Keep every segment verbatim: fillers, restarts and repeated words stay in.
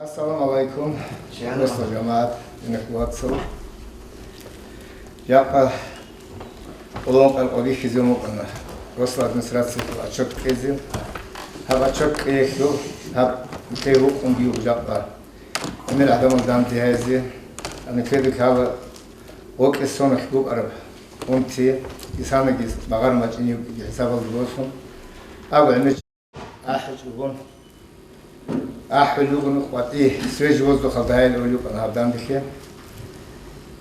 Ассаламу гӀалайкум, росла жамагӀат, динехъ вацал. Жакъа къолон къаркъа бихьизе мукъана росла администрациялъул отчет кьезе. Гьаб отчет кьеялъул гьаб нилъее гьукъун буго жакъа. Гьанир гӀадамал данде гьайзе, гьанир ккезе ккала гъокӀи соналъ букӀараб унти, исанаги багъар мачӀине хӀисабалде босун. Абу гӀемер АхӀичӀого. АхӀулев вугони къватӀи, свежий воздухалда гьайилев вукӀана гьаб данделъи.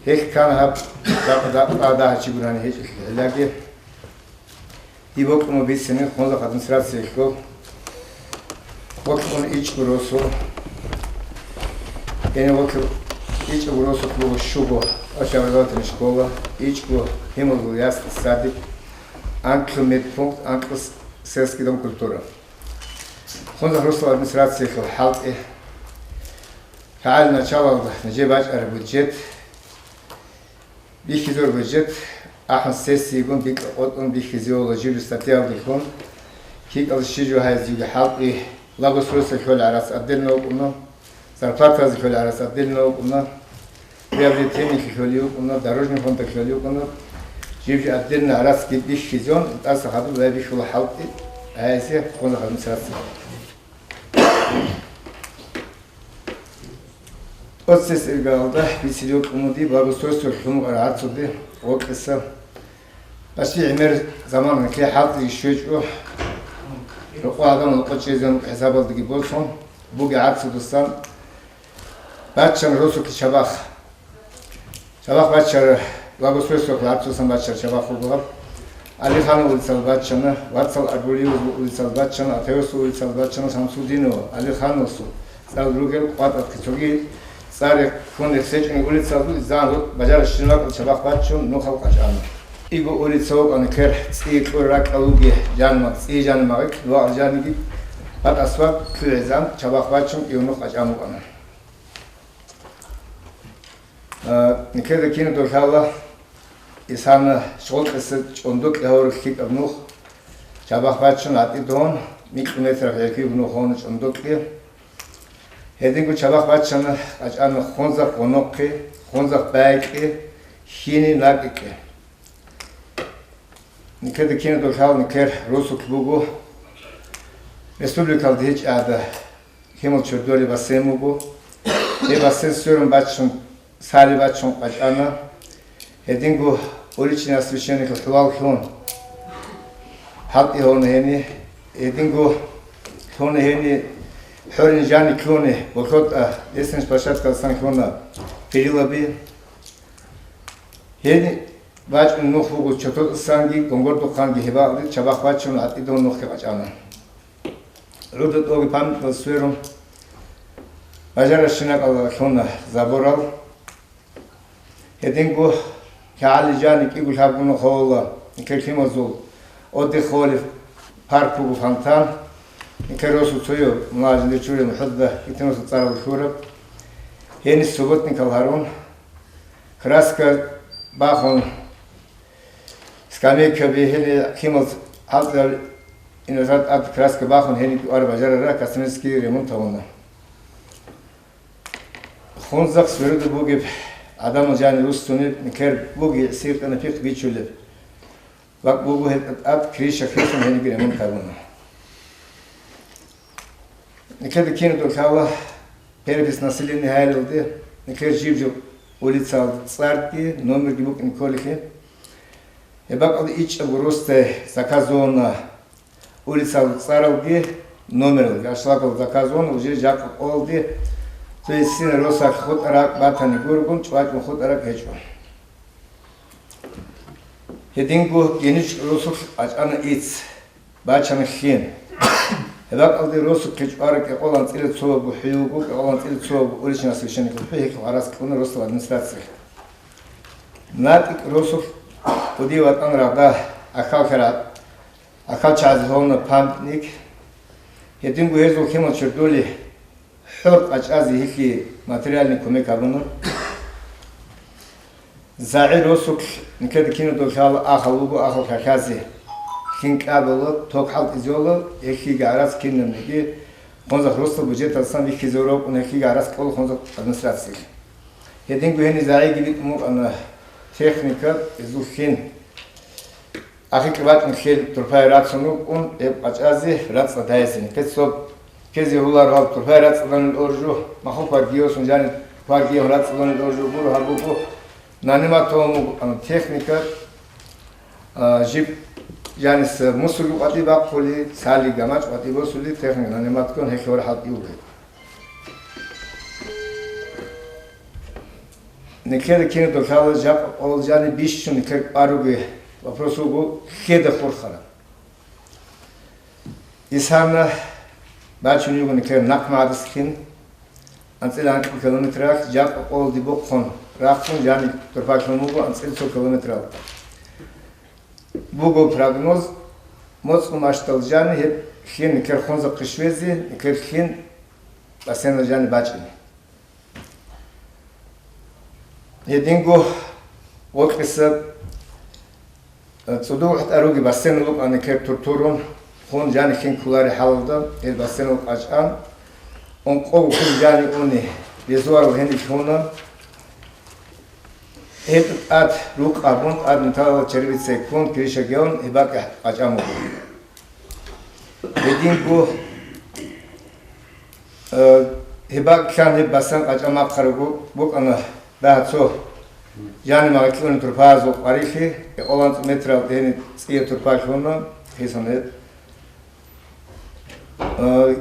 Гьелъ ккана гьаб дагь-, дагь-, дагь-, дагьа чи гурани гьечӀелъи гӀиллаги. Дие бокьун бицинин Хунзахъ администрациялъул. Вокьун ичӀго росу. Гьенив вокьун ичӀго росулъ буго щуго общеобразовательная школа, ичӀго гьималгул ясли-садик, анкьго медпункт, анкьго с-, сельский дом культуры. Хунзахъ росла администрациялъул хӀалтӀи. КигӀал началалда нижее бачӀараб бюджет, бихьизор бюджет, ахӀун сессиягун бикьа-къотӀун бихьизеяла жиб статьялдехун, кикӀал щижу гьайзиги хӀалтӀи, благоустройство хьолеб гӀарац отдельно вукӀуна, зарплатазе хьолеб гӀарац отдельно вукӀуна, приобретениялъе хьолеб вукӀуна, дорожный фонда хьолеб вукӀуна, жиб-жиб отдельно гӀарацги бихьизун, тӀаса хадуб гьай бихьула хӀалтӀи гьайзе Хунзахъ администрация. Оццес иргаялда бицидев кьумуди благоустройство лъумукъара гьарцуде вокьиса. Бащи гӀемер заман гьеклъи хӀалтӀизе щвечӀо. Рокъо гӀадамал къочӀезегӀан хӀисабалдаги босун буги гӀарцудасан баччана росулъе чабахъ. Чабахъ баччара, благоустройствоялъ гӀарцусан баччара чабахъ буго гьаб. Алиханов улицал баччана, вацал Аргулиевасул улицал баччана, Атаевасул улицал баччана, Шамсудинова, Алихановасул, цӀар ругел къватӀахъе цоги цӀар ккун рехсечӀунел улицалъул изан бажаращинаб бакӀал чабахъ баччун нухал къачӀана. Иго улица вукӀана кер цӀикьур ракӀал вуги жанмаг, цӀи жанмагъи, кьвагӀ жаниги, батӀасваб ккугӀизан чабахъ баччун ив нух къачӀан букӀана. А, никеда кинаб дулъала, исана шгъулкьиса чӀундукьи гьавурухъ лъикӀаб нух, чабахъ бачун гьатӀи дон, микьу метраб гӀеркьиб нух гьавна чӀундукьи. Гьединго чабахъ бачана къачӀана Хунзахъ гъонохъи, Хунзахъ байкьи, хьини накӀикьи. Никеда кинаб дулъала никер росулъ буго. Республикалда гьечӀ гӀада. Гьимал чордолеб бассейн буго. Гьеб бассейн сверун бачун, сали бачун къачӀана. Гьединго уличный освещениялъул хӀувал лъун, хӀалтӀи гьавна гьени. Гьединго лъуна гьени хӀорин жани ккуни, болъотӀа, лестничный площадкаласан лъуна перилаби. Гьени бачӀун нух буго чототӀасанги, гонгордухъанги гьеб бакӀалде чабахъ бачун гьатӀи дон нухги къачӀана. ГӀурда тӀоги памятал сверун, бажаращинаб бакӀалда лъуна заборал. Гьединго кигӀали жани кӀиго лъабго нух гьавула, никер лъимазул отдыхалев парк буго, фонтан, никер росу цояв мунажин дечурел мухӀадда итимасул цӀарал лъураб. Гьенис субботникал гьарун, краска бахун, скамейкаби, гьениб лъимал хӀалтӀи инозад тӀад краска бахун, гьениб кӀвар бажарара, косметический ремонт гьавуна. Хунзахъ сверуда бугеб, гӀадамал жани руссунеб, никер буги сиркъана пихъ бичулеб. БакӀ буго гьеб тӀад крыша хисун, гьениги ремонт гьабуна. Никеда кинаб дулъала перепись населения гьайилалде, никер жиб-жиб улицалда цӀарги, номерги букӀине кколехъе. Гьеб бакӀалда ичӀабго росде заказована улицал цӀаралги номералги. Ашлакал заказована уже жакъа къолалде, то есть сина росахъ хутӀараб батани гургун, чӀвачӀун хутӀараб гьечӀо. Гьединго генич росулъ къачӀана ицц, бачана лъим. Гьеб бакӀалде росухъе чӀвараб кӀикъоялда анцӀила цо вуго хӀу вуго, кӀикъоялда анцӀила цо вуго уличный освещениялъул хӀу, гьелъул гӀарац кьуна росдал администрациялъ. НатӀикь росулъ кӀудияв ватӀан рагъда ахьал хьараб Ахал чагӀазе гьавуна памятник. Гьединго гьезул лъимал чердоле хӀор къачӀазе гьелъие материальный кумек гьабуна. ЗагӀи росулъ никеда киналго лъала ахал вуго, ахал хьалъазе лъим кьабула, ток хӀалтӀизеяла, гьелъиеги гӀарац кинабниги, хунзахъ росдал бюджеталдасан вихьизе вукӀун, гьелъиеги гӀарац кьола хунзахъ администрациялъ. Гьединго гьениб загӀиги битӀун букӀана техника, гьезул лъим. Ахикь бачӀун лъел турпай рацун вукӀун, гьеб къачӀазе рацӀцӀад гьайисин. Гьеб цо ккезе гьулар гьал турпай рацӀцӀадани оржу, маху кваргиосун жани кваргион рацӀцӀадани оржу гуро гьаб буго. Наниматалъун вукӀана техника, а, жиб жанис мусурги къватӀи бахъули, цали гамачӀ къватӀи босули, техника наниматккун гьелъ гьора хӀалтӀи вугеб. Никеда киналго лъала жакъа къоло жани бищун никер кӀваруги вопрос вуго, лъеда хурхараб. Исана бачун йигун никер Нахъ МагӀадас лъим, анцӀила анкьаб километралъ, жакъа къоло дибухъун рахъун жани турпалъун вуго анцӀила цо километрал. Буго прогноз, моцӀ-мащдал жани гьеб лъим никер хунзахъе щвезе, никер лъим бассейнал жани бачӀине. Гьединго гъоркьиса, э, цӀудув гӀатӀаруги бассейнал вукӀана никер туртурун, хун жани лъим кколареб хӀалалда, гьел бассейнал къачӀан, ункъо хун жани уни, резуарал гьениб лъуна. Гьеб тӀад рукъ гьабун, тӀад металлал чербица ккун, крыша гьабун, гьеб бакӀ къачӀан буго. Гьединго, э, гьеб бакӀ ккан гьеб бассейн къачӀан бахъараб букӀана дагьа цо жани-магъи кьуна турпаязул къварилъи, гьекъоланцӀ метрал гьениб цӀияб турпа лъуна, хисан гьеб. Э,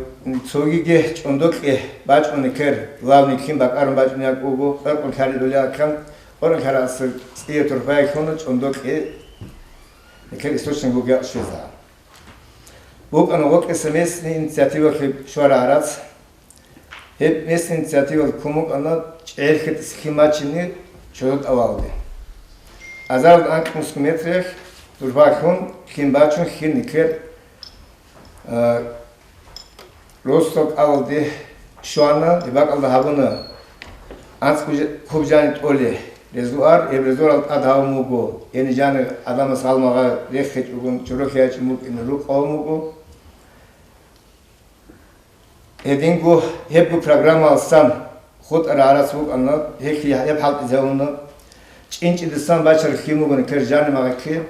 цогиги чӀондокье бачӀун никер, главный лъим бакӀарун бачӀун якӀуго, къоркьун лъаридулеаккан, къоркьун лъарааса цӀияб турпа лъуна чӀондокье никер источник бугеб щвезегӀан. БукӀана гъоркьиса местный инициативалъе щвараб гӀарац. Гьеб местный инициативалъ ккун букӀана чӀехьалъи лъим бачине чорхол авалде. Азарилда анкьнусго метриялъ турпа лъун лъим бачун лъим никер, э, росдал кӀалалде щвана, гьеб бакӀалда гьабуна анцӀ куб-, куб жани тӀолеб резуар, гьеб резуарал тӀад гьавун буго, гьениб жани гӀадамас гьалмагъа рехичӀого, чорхол гьечӀеб букӀине рукъ гьавун буго. Гьединго гьебго программаялдасан хутӀараб гӀарац букӀана, гьелъие гьеб хӀалтӀизабуна. ЧӀинчӀидасан бачараб лъим буго никер жани-магъилъи.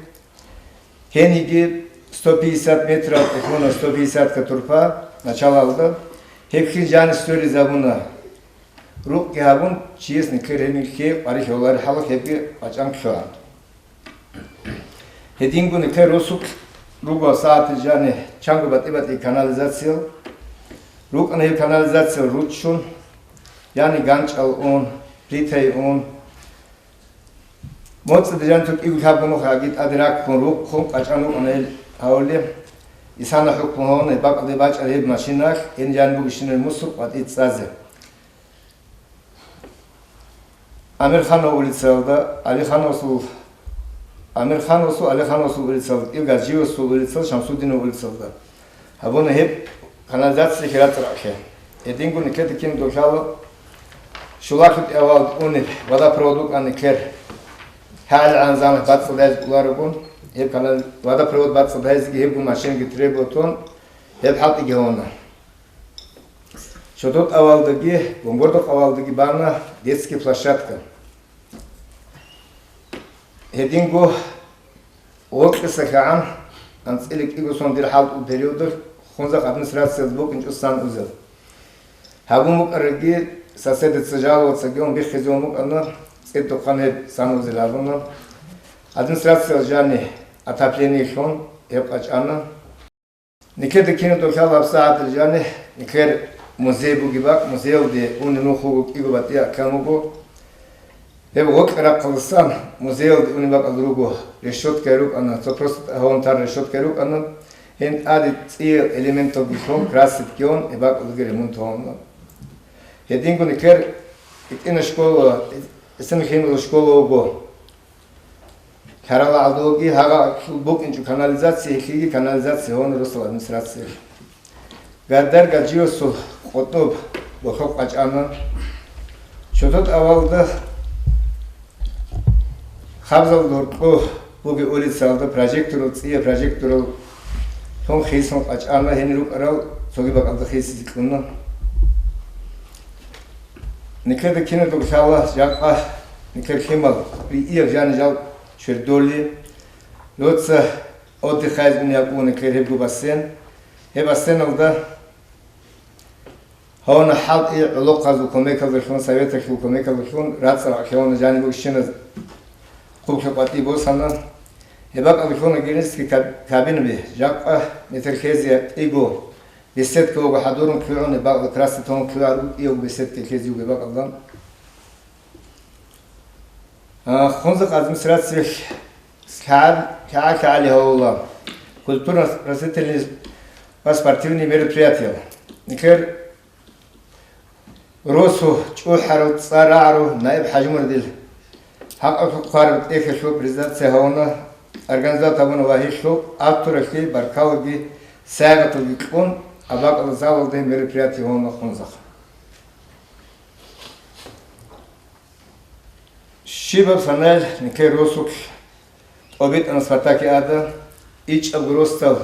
Гьениги сто пятьдесят метрал тӀехьуна, сто пятьдесят ка турпа началалда. Гьеб лъим жани сверизабуна. Рукъги гьабун, чияс никер гьениб лъие къварилъи гьолареб хӀалалъ гьебги къачӀан лъугӀан. Гьединго никер росулъ руго сагӀатил жани чанго батӀи-батӀи канализациял. РукӀана гьеб канализациял руччун, яни ганчӀал ун, плитаги ун. МоцӀида жани цо кӀиго-лъабго нухаги тӀаде раккун, рухъун къачӀан рукӀана гьел гьавулеб. Исана хӀукму гьавуна, гьеб бакӀалде бачӀараб гьеб машиналъ, гьениб жани бугебщинаб мусур къватӀи цӀазе. Амирханов улицаялда, Алихановасул, Амирхановасул, Алихановасул улицаялда, Илгажиевасул улицаялда, Шамсудинов улицаялда гьабуна гьеб канализациялъе рацӀцӀа ракӀлъи. Гьединго никеда киналго лъала Шулахъи тӀавал унеб водопровод вукӀана никер. ХӀалгӀан заман бацӀцӀадайзе кӀоларогун, гьеб канал-, водопровод бацӀцӀадайзеги гьебго машинаги требоватун, гьеб хӀалтӀиги гьавуна. Шодо тӀавалдаги, Гомбордо тӀавалдаги бана детский площадка. Гьединго гъоркьиса лъагӀан анцӀила кӀиго сон дир хӀалтӀул периодалъ Хунзахъ администрациялда букӀинчӀо санузел. Гьабун букӀараги, соседаца жаловаться гьабун биххизеян букӀана, цӀидухъан гьеб санузел гьабуна. Администрациялъ жани отопление лъун гьеб къачӀана. Никеда киналго лъала гьабсагӀаталъ жани, никер музей бугеб бакӀ, музеялде унеб нух вуго, кӀиго батӀияб ккан буго. Гьеб гъоркье рахъалдасан музеялде унеб бакӀалда руго, решёткаги рукӀана, цо просто гьавун тараб решёткаги рукӀана, гьениб тӀаде цӀияб элементалги лъун, красить гьавун, гьеб бакӀалдаги ремонт гьавуна. Гьединго никер итӀина школа, итӀина лъималъул школа вуго. Тарала гӀадуги гьагъа букӀинчӀо канализация, гьелъиги канализация гьавуна росдал администрациялъ. Гадар Гаджиевасул къотӀоб бохоб къачӀана. Чотот авалда хабзал гьоркьо бугеб улицаялда прожекторал, цӀия прожекторал лъун хисун къачӀана, гьенир рукӀарал цоги бакӀалда хисизе кьуна. Никеда киналго лъала жакъа, никер лъимал, риияб жанижал чердоли, роца отдыхайзе уни гьабуна никер гьебго бассейн. Гьеб бассейналда гьавна хӀалтӀи гӀолохъазул кумекалдалъун, советалъул кумекалдалъун рацӀцӀа ракьалда жаниб букӀинчӀебщиназ хъублъи къватӀи босана. Гьеб бакӀалдалъун гигиенический каб-, кабинаби жакъа метр хезия кӀиго беседка вуго хӀадурун кьугӀун, гьеб бакӀалда красный тон кьугӀараб кӀиго беседка хезиги гьеб бакӀалда. А, Хунзахъ администрациялъ лъагӀал-, лъагӀал-лъагӀалги гьавула культурно-просветительный ва спортивный мероприятиял. Никер росу чӀухӀарав, цӀар рагӀарав наиб ХӀажимурадил гьакъалъулъ хъвараб тӀехьалъул презентация гьавуна, организатор гьабуна ва гьелъул авторалъе баркалаги сайигъаталги кьун, гьеб бакӀалда залалда гьеб мероприятие гьавуна Хунзахъ. Щибаб санаялъ никер росулъ тӀобитӀана «Спартаке» ада, ичӀабго росдал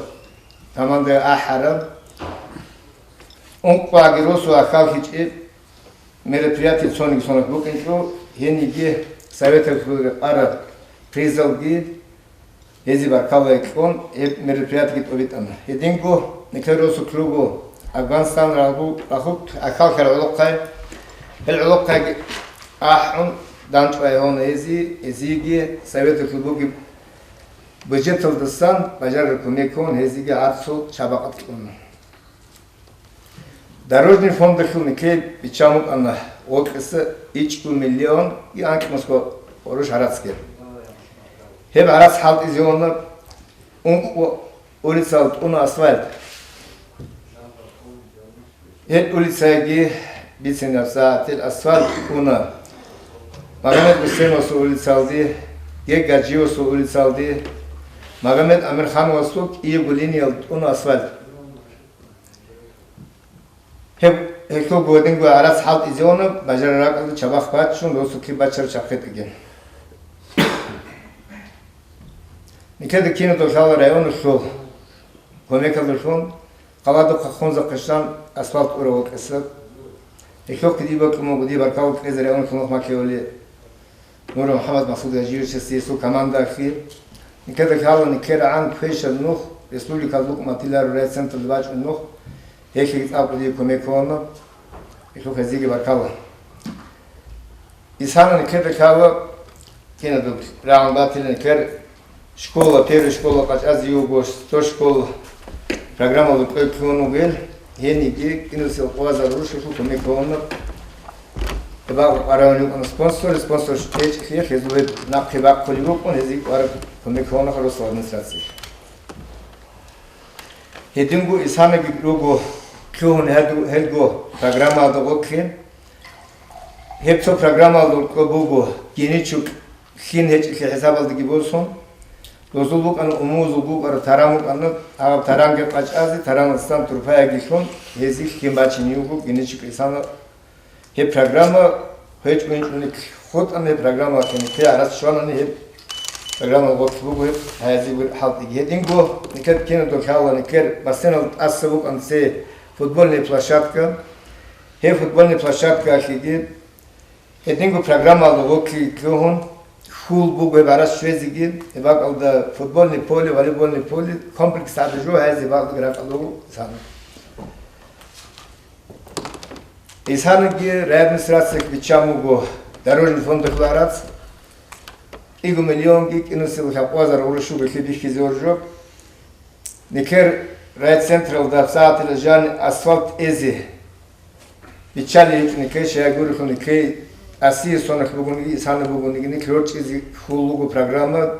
командае ахӀараб, ункъоги росу ахьаллъичӀеб мероприятие цониги соналъ букӀинчӀо, гьениги советалъул рекъараб призалги гьезие баркала кьун, гьеб мероприятиеги тӀобитӀана. Гьединго никер росулъ руго Афганистан рагъу-, рахут ахьаллъарал гӀолохъай, гьел гӀолохъайги ахӀун, дандчӀвай гьавуна гьезие, гьезиеги советалъул бугеб бюджеталдасан бажарараб кумек гьавун, гьезиеги гӀарцул чабахъ кьуна. Дорожный фондалъул нике биччан букӀана гъоркьиса ичӀго миллион и анкьмасго гъурущ гӀарацги. Гьеб гӀарац хӀалтӀизе гьавуна, ункъо улицаялда тӀуна асфальт. Гьеб улицаялги бицинаб сагӀател асфальт уна. Магомед Гусейновасул улицаялде, Геги Гаджиевасул улицаялде, Магомед Амирхановасул кӀиябго линиялда тӀуна асфальт. Гьеб, гьелъул гьединго гӀарац хӀалтӀизе гьавуна, бажарараб ракӀалда чабахъ баччун, росулъги бачараб чахъе тӀаген. Никеда киналго лъала районалъул кумекалдалъун, Къаладухъа Хунзахъе щван асфальт ура вукӀиса. Гьелъухъги дие бокьун буго дие баркала кьезе районалъул нух малъулев Нур МухӀаммад Масудгьажиевичасги гьесул командаялъги. Никеда лъала никерагӀан квешаб нух, республикалда букӀун батиларо райцентралда бачӀун нух, гьелъиеги цӀакъ дие кумек гьавуна, гьелъухъ гьезиеги баркала. Исана никеда лъала киналго рагӀун батила никер школа, первая школа къачӀазе вуго, сто школ программалда кӀвеклъун вугел, гьениги кӀинусел къвазар рушалъул кумек гьавуна. Гьеб къарагьун вукӀана спонсор, спонсор гьечӀелъи гьезул гьеб нахъе бахъулеб букӀун, гьезие кӀвараб кумек гьавуна росдал администрациялъ. Гьединго Исанаги руго лъугьун гьел-, гьелго программаялда гъорлъе. Гьеб цо программаялда гьоркьоб буго, Геничукь лъим гьечӀелъи хӀисабалдаги босун, дозул букӀана умумузул букӀараб таран букӀана, гьаб таранги къачӀазе, тараналдасан турпаяги лъун, гьезие лъим бачине вуго Геничукь Исана. Гьеб программа гьечӀо-гьечӀони хутӀана, гьеб программа кине гӀарац щванани, гьеб программа гъорлъ буго, гьеб гьезие хӀалтӀиги. Гьединго никер киналго лъала никер бассейналда тӀаса букӀана цебе футбольная площадка. Гьеб футбольная площадкалъиги гьединго программаялда гъорлъ лъугьун, хьул буго гьеб гӀарац щвезеги, гьеб бакӀалда футбольный поле, волейбольный поле, комплекс гьабизе жо гьезие бакӀалда ракӀалда буго Исана. Исанаги райадминистрациялъ биччан буго дорожный фондалъул гӀарац, кӀиго миллионги кӀинусел лъабкъоязар гъурущ бугелъи бихьизе боржо. Никер райцентралда сагӀатила жани асфальт эзе. Биччалей гьечӀо никей, щай гурелъул никей, Асие соналъ бугониги, Исана бугониги, никер рорчӀизе хьул буго программа.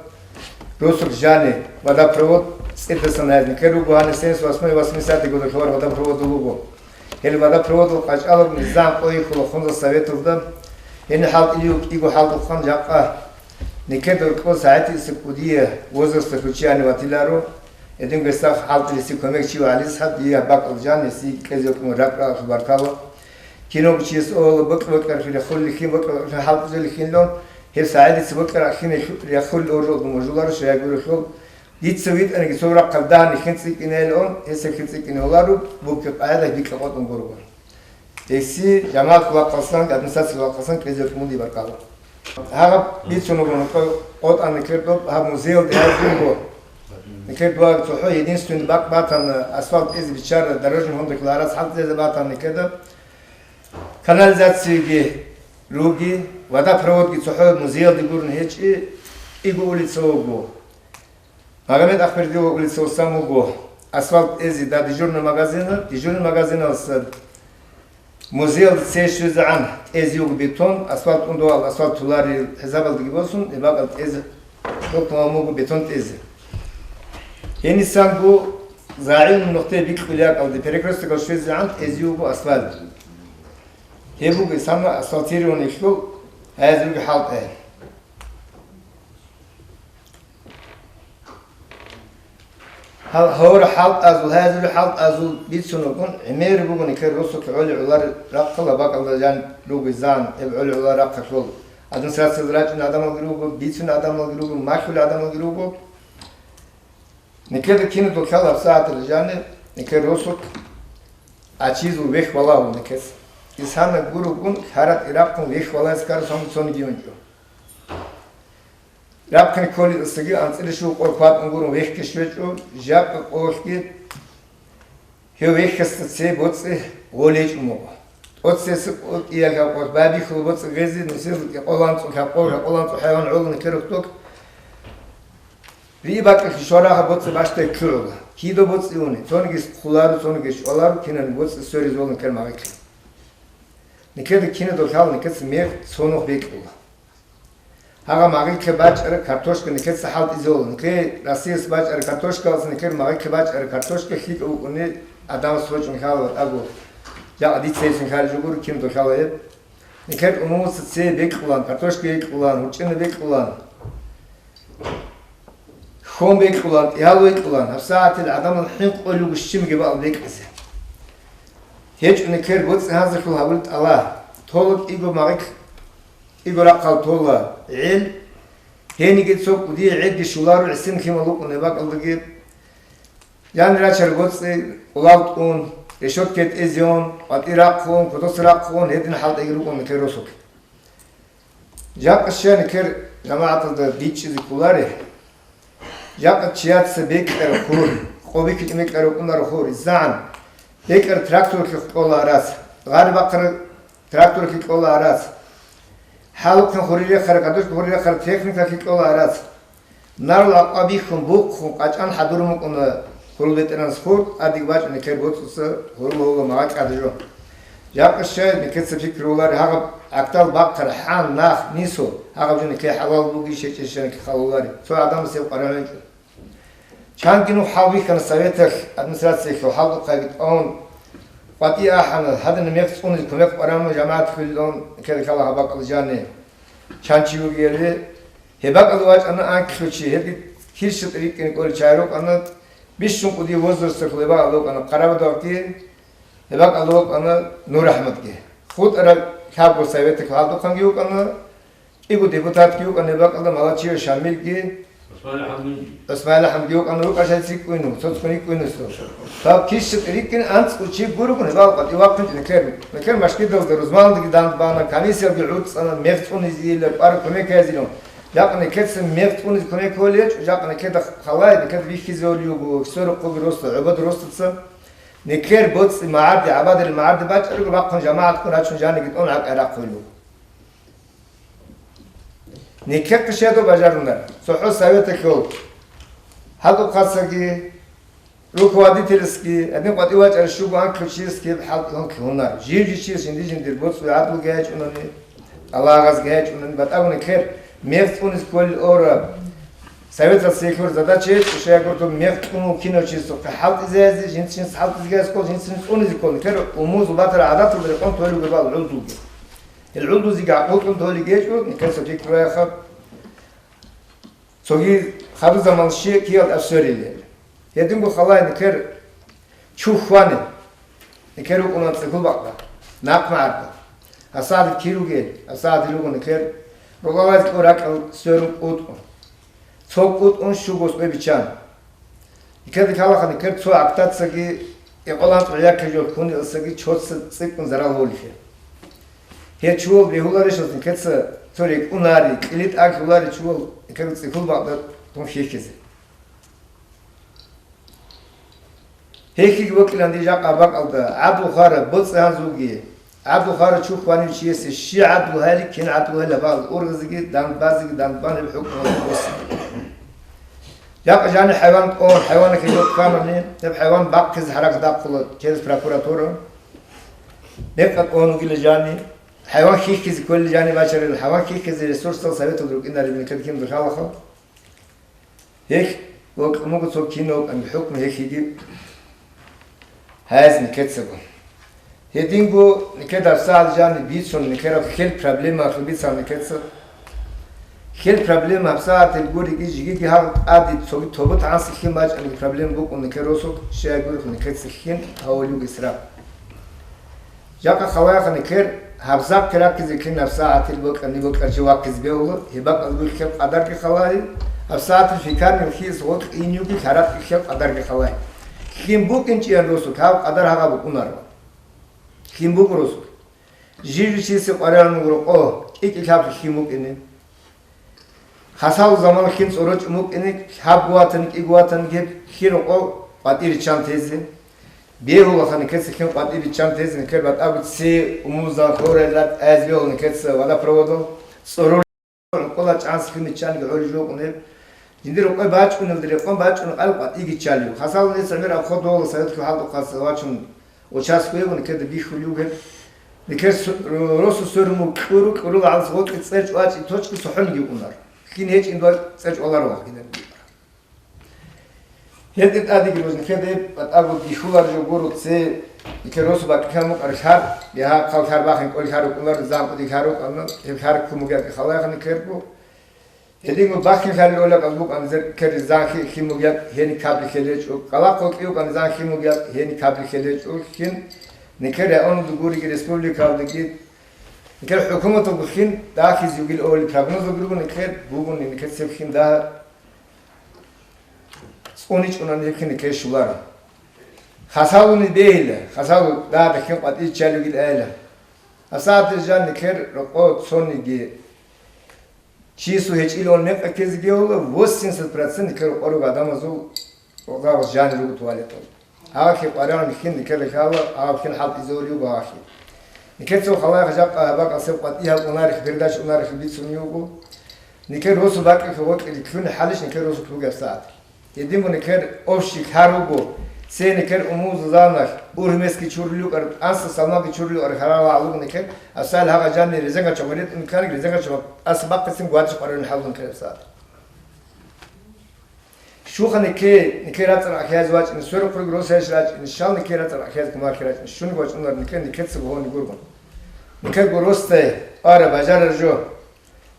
Росулъ жани водопровод цӀидасан гьазни ккер руго, гьанир семьдесят восьмой, восьмидесятый годалъ хабар водопроводул руго. Гьел водопроводул къачӀалаб низам къойихьула Хунза советалда. Гьениб хӀалтӀулев кӀиго хӀалтӀухъан жакъа Нике доркьо сагӀатиса кӀудия возрасталъул чияни ватиларо, гьедин гьесда хӀалтӀизе кумекчи ва гьалисхӀаб дие бакӀал жан гьесие кьезе кьун ракӀ-ракӀалъул баркала. Кинав чияс ола бокьа-бокьарахъе рехулеллъин, бокьа-бокьарахъе хӀалтӀизеллъинлъун, гьеб сагӀатица бокьарахъе рехулел оржолда можуларо шагьурухъул. Дица витӀаниги цо рахъал дагьанлъин цӀикӀкӀинайилан, гьесда цӀикӀкӀине оларо, буккин къагӀидаялъ бикьа къотӀун гурого. Гьесие жамагӀаталъул рахъалъан, администрациялъул рахъалъан кьезе кьун дие баркала. Гьаб бицун буго, къо-, къотӀан никер доб, гьаб музеялде гьаб буго. Никер дуаги цохӀо единственный бакӀ батан, асфальт эзе биччара, дорожный фондалъул гьарац хӀалтӀизе батан никеда. Канализациги руги, водопроводги цохӀо музеялде гурони гьечӀи, кӀиго улица вуго. Магомед Ахмердиева улицаласан вуго асфальт эзе да дежурный магазина, дежурный магазиналъа музеялде цее щвезегӀан эзе вуго бетон, асфальт ундугьал, асфальт туларел хӀисабалдаги босун, гьеб бакӀал тӀезе хӀукму гьабун буго бетон тӀезе. Гьенисан буго загӀипун нухде бикьулеб бакӀалде перекрестокалде щвезегӀан эзе вуго асфальт. Гьеб буго исана асфальтированиялъул гьазулги хӀалтӀи. Гьал гьавра хӀалтӀазул, гьазул хӀалтӀазул бицун вукӀун, гӀемер буго никер росулъ гӀоли гӀолар рахъала бакӀалда жан ругезан, гьеб гӀоли гӀолар рахъалъул администрациялда рачӀун гӀадамалги руго, бицун гӀадамалги руго, малъул гӀадамалги руго. Никеда кинаб духъал гьабсагӀаталъ жани, никер росулъ гӀачизул вехь валагьун никес. Исана гурогун, хьарат ирахъун вехь валагьизе ккарасанго цониги унчӀо. Рахъин кколесдаги анцӀила щуго къо кватӀун гурун вехьги щвечӀо, жакъа къолъги гьев вехьасда цее боцӀи гъолечӀун буго. ТӀоцесеб къо кӀиялъ гьаб къо байбихьула боцӀи гъезе, нусил кӀикъоланцӀо, лъабкъо, лъабкъоланцӀо хӀайван гӀоло никер росулъ. Рибакьалъе щварагьаб боцӀи бащдай лъугӀула. Кида боцӀи уни, цониги хъуларо, цониги щваларо, кинани боцӀи сверизавулин ккел магъихъе. Никеда кинадал лъала, никеца мех цо нух бекьула. Гьагъа магъихъе бачӀараб картошка никеца хӀалтӀизавула. Нике Россияс бачӀараб картошкалъа никер магъихъе бачӀараб картошка лъикӀав вукӀуни, адамас гьочӀун лъала ва тӀаго. Жакъа дица гьесин хъалижо гуро кинадал лъала гьеб. Никер умумуца цее бекьулан, картошка бекьулан, гьурчӀина бекьулан. Хьон бекьулан, тӀиял бекьулан, гьабсагӀатил гӀадамал хӀинкъулел руго щибги бакӀал бекьизе. ГьечӀо никер боцӀи гьазухъул гьабул тӀала, тола кӀиго магъихъ, кӀиго рахъал тола гӀел, гьениги цо кӀудияй гӀелги щоларо гӀисин лъимал вукӀун гьеб бакӀалдаги. Яни рачараб боцӀи къулал тӀун, решёткаялде тӀезеян, къватӀир рахъун, кодоса рахъун, гьедин хӀалтӀиги рукӀун никер росулъ. Жакъа щай никер жамагӀаталда бичӀчӀизе кколаре. Жакъа чияца бекьараб хур, къо бикьичӀого бекьараб букӀунаро хур, изегӀан бекьараб тракторалъе кьола гьарац, гъари бахъараб тракторалъе кьола гьарац, хӀалухъан хури рехараб, кадушка хури рехараб техникалъе кьола гьарац. Нарал гӀакъуба бихьун, бухъун, къачӀан хӀадурун букӀуна хурул бетӀерас хур, тӀадеги бачӀун никер боцӀица гьуруларо магъа кӀада жо. Жакъа щай никеца пикру гьабуларе гьагъаб гӀахьдал бахъараб хӀан, нах, нису, гьагъаб жо нике хӀалал бугищ гьечӀищ жо нике халуларе. Цо гӀадамас гьеб къваригӀунчӀо. Чанги нух хӀалбихьана советалъ, администрациялъул хӀалтӀухъаги тӀун, къватӀи ахӀана, гьадинаб мех цӀунизе кумек къваригӀуна жамагӀат хвелилан, никеда лъала гьаб бакӀалда жани. Чан чи вугевали, гьеб бакӀалде вачӀана анкьлъучи, гьебги килщи рикӀкӀине кӀолел чагӀи рукӀана, бищун кӀудияв возрасталъул гьеб бакӀалде вукӀана Къарабудагъги, гьеб бакӀалде вукӀана НурахӀмадги. ХутӀараб лъабго советалъул хӀалтӀухъанги вукӀана, кӀиго депутатги вукӀана гьеб бакӀалда, Малачиев Шамилги, ГӀусман ГӀалимги вукӀана, рукӀа шайцӀи кӀуйну, цоцӀкӀуни кӀуйнусу. Гьаб килщи рикӀкӀин анцӀго чи гурогун гьеб бакӀалде вахъинчӀо никер. Никер машгидалда рузманалдаги данде бана, комиссиялги гӀуцӀана, мех цӀунизейила, кӀвар кумек гьезилан. Жакъа никеца мех цӀунизе кумек гьолел гьечӀо, жакъа никеда халай, никеда бихьизе гьолев вуго, ксерухъуги росла, гӀобода росаца. Никер боцӀи магӀарде, гӀабадил магӀарде бачӀарабго, бахъун жамагӀатккун рачун жаниги тӀун гӀакъа рахъулел вуго. Никер къишедо бажаруна, цохӀо советалъул хӀалтӀухъацаги, руководителасги, гьадин къватӀив вачӀарав щуго анкьлъучиясги гьеб хӀалтӀи гьункьлъуна. Жив-жив чияс жиндир-жиндир боцӀи гӀадлуги гьечӀунани, тӀалагъазги гьечӀунани, батӀагуни ккер, мех цӀунизе кколел ора. Советалъ цеялъул задача гьечӀо, щай гуртӀу мех цӀунул кинавчиясухъе хӀалтӀизеязе, жинца-жинца хӀалтӀизеязе ккол, жинца-жинца цӀунизе ккол, ккер умумузул батарал гӀадаталда рекъон толел ругел гӀулдулги. Гьел гӀулдузеги гӀакълу кьун толел гьечӀо, никеца пикру гьабе. Цоги хадуб заман щи киялда сверилел. Гьединго халай никер чу хвани, никер рукӀуна цӀикӀкӀул бакъда, нахъ магӀарда. Асади кируге, асади руго никер, рогъалаз кьо ракӀал сверун кӀутӀун. Цо кӀутӀун щуго сбе биччан. Никер дихалаха никер цо гӀактацаги, экъолан цӀуяккажо ккунилсаги чоца цӀикӀкӀун зарал гьолихе. Гье чувал бегьуларищас никеца цо рекӀунари, кьили тӀагьулари чувал никер цӀикӀкӀул бакъда тун хьихьизе. Гьехьиги вокьилан дир жакъа бакӀалда, гӀадлу хвара, боцӀи гьанзулги, гӀадлу хвара чухь ванив чиясе щи гӀадлу гьали, кин гӀадлу гьали абал ургъизеги, данбазеги, данбан гьеб хӀукму босиги. Жакъа жани хӀайван тӀон, хӀайванахъе жо кканани, гьеб хӀайван бахъизе гьаракь даккула через прокуратура. Мекъа тӀон вугила жани, хӀайван хьихьизе кколел жани бачарел, хӀайван хьихьизе ресурсал советал рукӀинарел мекъад кин духалаха. Гьелъ вокьун вуго цо кино, хӀукму гьелъиги гьаяз никецаго. Гьединго никед гьабсагӀат жани бицун, никераб хел проблемаялъул бицан никеца. Хел проблема гьабсагӀатил гуриги жигиги гьал тӀаде цоги тобут гӀанси хин бачӀаниги проблема букӀун никер росулъ, щай гурелъул никеца хин гьавулев исраф. Жакъа халаяха никер гьабзахъе раккизе кин гьабсагӀатил бокьани бокьарчи вахъизе бегьула, гьеб бакӀалда буй хел къадарги халай, гьабсагӀатил фикарнил хиес гъоркь инюги лъаракь хел къадарги халай. Хин букӀинчӀиян росулъ гьав къадар гьагъа букӀунаро. Хин буго росулъ. Жив-жив чиясе къваригӀун вуго рокъо, кӀи-кӀи лъабго хин букӀине. Хасал заман хин цӀорочӀун букӀине, лъабго ватани, кӀиго ватани гьеб хин рокъо къватӀи риччан тезе. Бегьулаха никеца хин къватӀи риччан тезе, никер батӀаго ци умузан хьорай рат айз бегьула никеца водопроводал, цӀорол гӀукъула чӀанс хин риччаниги гьоле жокъун гьеб. Жиндир рокъой бачӀунелда рекъон бачӀун къал къватӀиги чалев. Хасал нецамир абхо дола советский хӀалтӀухъас вачун участковый вуго, никеда бихьулев гьеб. Никер су-, росу сверму кьуру, кьурул гӀалс гъоркье цӀерчӀ вачӀи точки сухӀуниги унар. Хин гьечӀин дуа цӀерчӀ валаро вахъинаб. Гьеб тӀадеги рузухъе гьеб батӀаго бихьулар жо гуро цее, никер росу бакӀ хьамукъар хьар, я гьа хъал хьар бахин кӀол хьар рукӀунар, зан кӀуди хьар рукӀана, гьеб хьар ккун бугеги халайхъани керго. Гьединго бахин хьарил оля кӀал букӀан зер кер зан хи хин бугеб, гьени кабли хьел гьечӀо, кӀалахъо кӀиукӀан зан хин бугеб, гьени кабли хьел гьечӀо, хин никер районалда гуриги республикалдаги, никер хӀукуматалго хин дахизе югил оли прогнозал гуруго никер бугони, никер цеб хин дагь ЦӀуничӀунани гьеб хин ккей щуларо. Хасалуни бегьила, хасалу дагьаб хин къватӀиччалевгил айла. Асагьатир жан никер рокъо цониги чиясул гьечӀилан мекъа ккезе гьевула, восемьдесят процент никер рокъо руго гӀадамазул рокъа жани руго туалетал. Гьагъахъе къваригӀун хин никер рихьала, гьагъаб хин хӀалтӀизавулев багьахъе. Никер цо халай жакъа гьаб бакӀасеб къватӀи гьаб унарихъ, передача унарихъ бицунев вуго. Никер росу бакӀихъе гъоркье риккуни хӀалищ никер росу ккуги гьабсагӀат. Гьединго никер общий хьар руго, цее никер умузузаналъ, ургьмесги чурулев кӀар, тӀаса салмаги чурулев кӀар хьарала гӀалуго никер, асал гьагъа жанни резенгача гъуретӀун кканик, резенгача тӀаса бахъицин гвадиш къваригӀун хӀалун ккераб сагӀат. Щуха нике, нике рацӀар ахӀияз вачӀине, сверухъ руги росаялъ рачӀине, щал нике рацӀар ахӀияз кумахъе рачӀине, щуни вачӀунар нике, никеца бугьуни гургун. Нике гуросдай ара бажарар жо.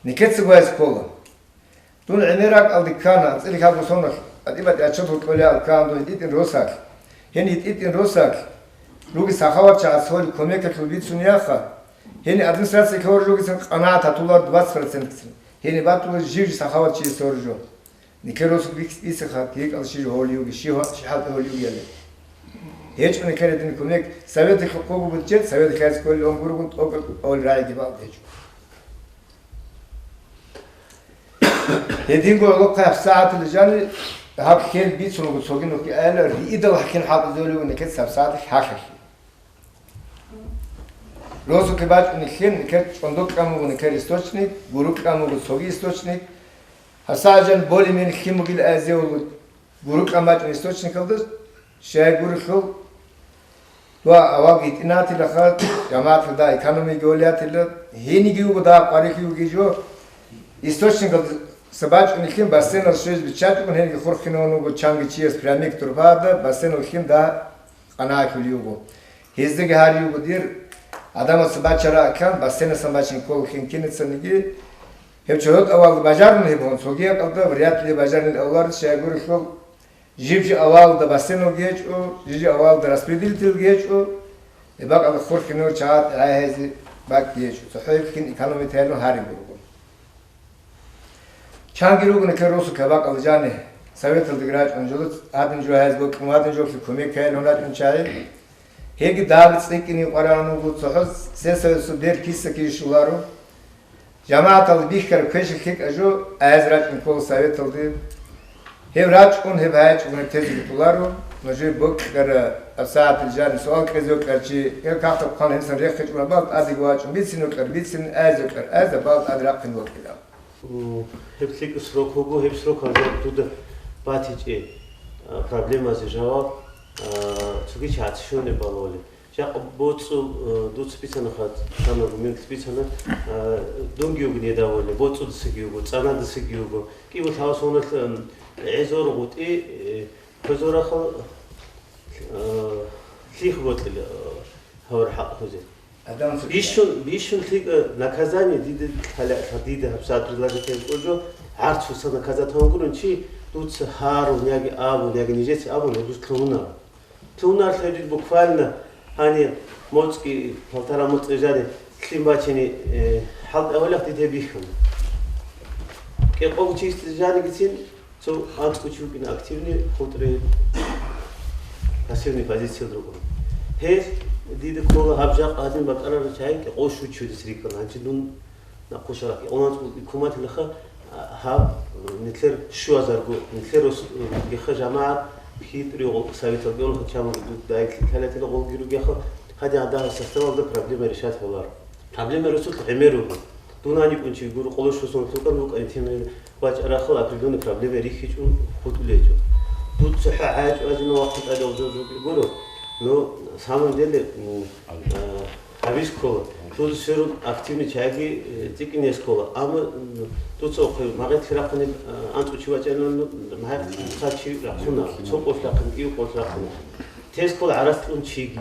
Никеца гвайз ккола. Дун гӀемер ракӀалде ккана, анцӀила хьалбусоналъ, батӀи-батӀи ачадул кьолеал ккана дун гьитӀин росалъ. Гьени гьитӀин росалъ, руги сахаватчагӀаз гьоли кумекалъул бицунеяха. Гьени администрация ккевар жогицин къанагӀат гьатулар двадцать процентгицин. Гьени батулар жив сахаватчияс гьоржо. Никер росу бикьиса хат, гьикъал ши гьолиуги, ши гьо-, ши хӀалтӀи гьолиуги яли. ГьечӀо никер гьедин кумек, советихъе хъугу буччет, советихъе гьаз кколел он гургун тӀокӀаб къол рагӀиги бал гьечӀо. Гьединго гӀолохъа гьаб сагӀатилла жани гьаб хел бицунго цогинухъе айла, риидал хӀакин хӀалтӀизолев никер гьаб сагӀатилъ хӀахьалъи. Росухъе бачӀунелъин, никер чӀондо кьамуго никер источник, гуру кьамуго цоги источник. Гьасагьажан более-менее хин бугил азиявулу гуру кьам бачӀун источникалда, щай гурелъул, ва авалги гьитӀинатилаха, жамагӀатлъуда экономиги гьолиятила, гьениги вуго дагь къварихьи вугижо, источникалда са бачӀунелъин бассейнал щвез биччачӀун, гьениги хурхинавун вуго чанги чияс прямик турпада, бассейнал хин дагь къанагӀалъулев вуго. Гьездаги гьарив вуго дир, гӀадамаца бачара ккан, бассейнасан бачин ккола хин киницаниги, Гьеб чорхол авалда бажарун гьеб гьун, цогиякалда вряд ли бажарин авлар щайгурелъул, жиб-жи авалда бассейнги гьечӀо, жиб-жи авалда распределительги гьечӀо, гьеб бакӀалда хурхинав чагӀат гӀайгьазе бакӀги гьечӀо, цохӀо гьеб кин экономия тайилан гьарин гургун. Чанги ругони ккерусу кабакъал жани, советалдеги рачӀун жолоц гьадин жо гьез бокьун, гьадин жоблъи кумек гьайилгьун рачӀун чагӀи. Гьеги дагъи цӀикӀкӀине къварагӀун вуго, цохӀо сесавесу бер киса-кири щуларо. ЖамагӀаталда бихьараб квешаб лъикӀаб жо гьез рачӀун ккола советалде. Гьеб рачӀун, гьеб гьайчӀун гьеб тезеги туларо. Нужее бокьараб сагӀатил жани суал кьезе вокьарав чи, гьеб кагътаб хъван гьенисан рехичӀун, гьабал тӀадеги вачӀун, бицин вокьар, бицин, айз вокьар, айз, гьабал тӀад рахъин вокьила. М, гьеб лъикӀаб срок буго, гьеб срокалда дуда батичӀеб, а, проблемазе жаваб, а, цоги чагӀаца щунеб балули. Жакъа боцӀу, а, дуца бицана хадуб, мин бицана, а, дунги вуго недовольный, боцӀудасаги вуго, цӀанадасаги вуго. КӀиго-лъабго соналъ, м, гӀезор гъутӀи, э, хвезорахъал, а, лъих бокьила, а, гьавар хӀакъ хвезе. Адам цо Бищун, бищун лъикӀа наказание дида, дида гьабсагӀат предложение кьуржо, гӀарцуса наказать гьавун гурун чи, дуца гьарун яги абун, яги нижеца абун, гьудус лъугьуна. Лъугьунар лъедид буквально гьани моцӀги, полтора моцӀи жани лъим бачине, э, хӀалтӀи авалах диде бихьун. КӀикъого чисти жанигицин, Цо анцӀго чи вукӀина активный, хутӀри пассивный позициялда рукӀун. Гьез дида ккола гьаб жакъа гьадин бакӀарарал чагӀи кӀикъого щуччудис рикӀкӀана. Гьанже дун нахъушарахъ кӀикъого анцӀго куматилаха, а, гьаб, э, нилъер щуазарго, нилъер рос-, э, гьеха жамагӀат хитӀри гъо-, советалги гьуна, чамги ду-, дайги лъалатила гъолги ругеха, гьадин гьадагьаб составалда проблема решать гьавуларо. Проблема росулъ гӀемер руго. Дун гьаниб унчи гуро, къоло щусун лъукъан вукӀа, интимер вачӀарахъал определённый проблема рихьичӀун хутӀулечӀо. Дуца гьа-, гьачӀо азина вахъун тӀадав жо-, жо-, гуро. Но самом деле, м, а, гьабиз ккола. Дуца сверун активный чагӀи, э, цӀикӀкӀинес ккола. Амма, м, дуца охъе магъетлъи рахъунеб, а, анцӀго чи вачӀарилан, ну, магъетлъи ца чи рахъуна. Цо къолъ рахъун, кӀиго къолъ рахъуна. Тез ккола гӀарац кьун чиги,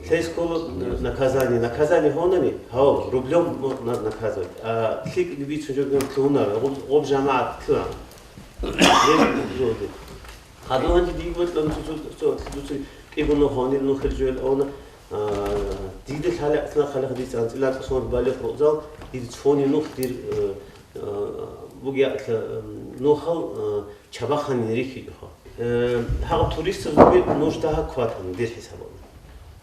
тез ккола наказание. Наказание гьонани, гьав, рублём мо-, на-, наказывать. А лъикӀ бицун жо гьунар, гъоб, гъоб жамагӀат лъугьан. Гьеб жо гьоде. Хадур гьанже диги бокьун цо, цо, цо, цо, цо, кӀиго нух гьонил нухел жо гьавуна, а, дида лъала гьатӀина хъалихъ дица анцӀила тӀасан балигъ рукъзал, дир цони нух, дир, э, э, бугеакьа, э, нухал, э, чабахъани рихьичӀоха. Э, гьаб туристазулги нужда гьаб кватӀана, дир хӀисабалда.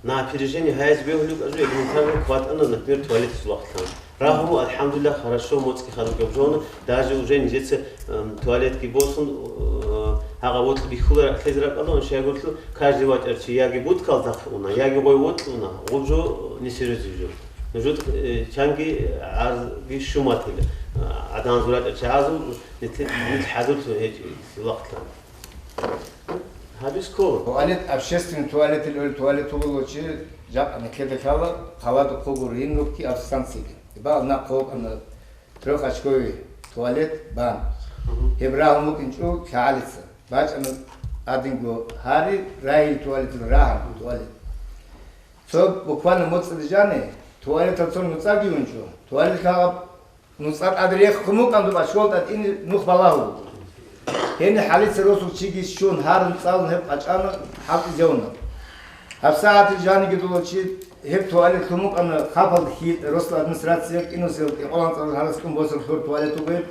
На опережение гьаяз бегьулеб кажу элементарно кватӀана, например, туалеталъул вахтлъан. Рагьу, альхӀамдулиллагь, хорошо, моцӀги хадуб габжона, даже уже нижеца, эм, туалетги босун, э, гьагъа вокьи бихьулараб лъезе ракӀалда, щайгурелъул каждый вачӀар чи яги будкал захъуна, яги гъой вокьуна, гъуб жо несерьезный жо. Нужуд, э, чанги гӀарги щуматила, э, гӀадан зуратӀа чагӀазул, нилъ-, нилъ хӀадурлъун гьечӀо вахтлъан. Гьабиз ккола. Туалет, общественный туалет или туалет вугев чи, жакъа нилъеда лъала, хъаладухъ буго Рынокги, автостанциги. Гьебал нахъ вукӀана трёхочковый туалет, бан. Мгм. Гьеб рагьун вукӀинчӀо лъагӀалица. БачӀана гьадинго гьари, рагьил туалетил рагьун туалет. Цо буквально моцӀалда жани, туалетал цо нуцӀаги вунчӀо. Туалет гьаб НуцӀа тӀад рехун вукӀан доб ачкол тӀад ине нух балагьу. Гьениб хӀалица росул чиги щун гьарун цӀалун гьеб къачӀана хӀалтӀизевуна. ГьабсагӀатил жаниги дула чи гьеб туалет лъун вукӀана хапалда хьи-, росла администрация кӀинусел кӀикъоялда цӀалун гьарас кӀун босеб лъур туалет вуго гьеб.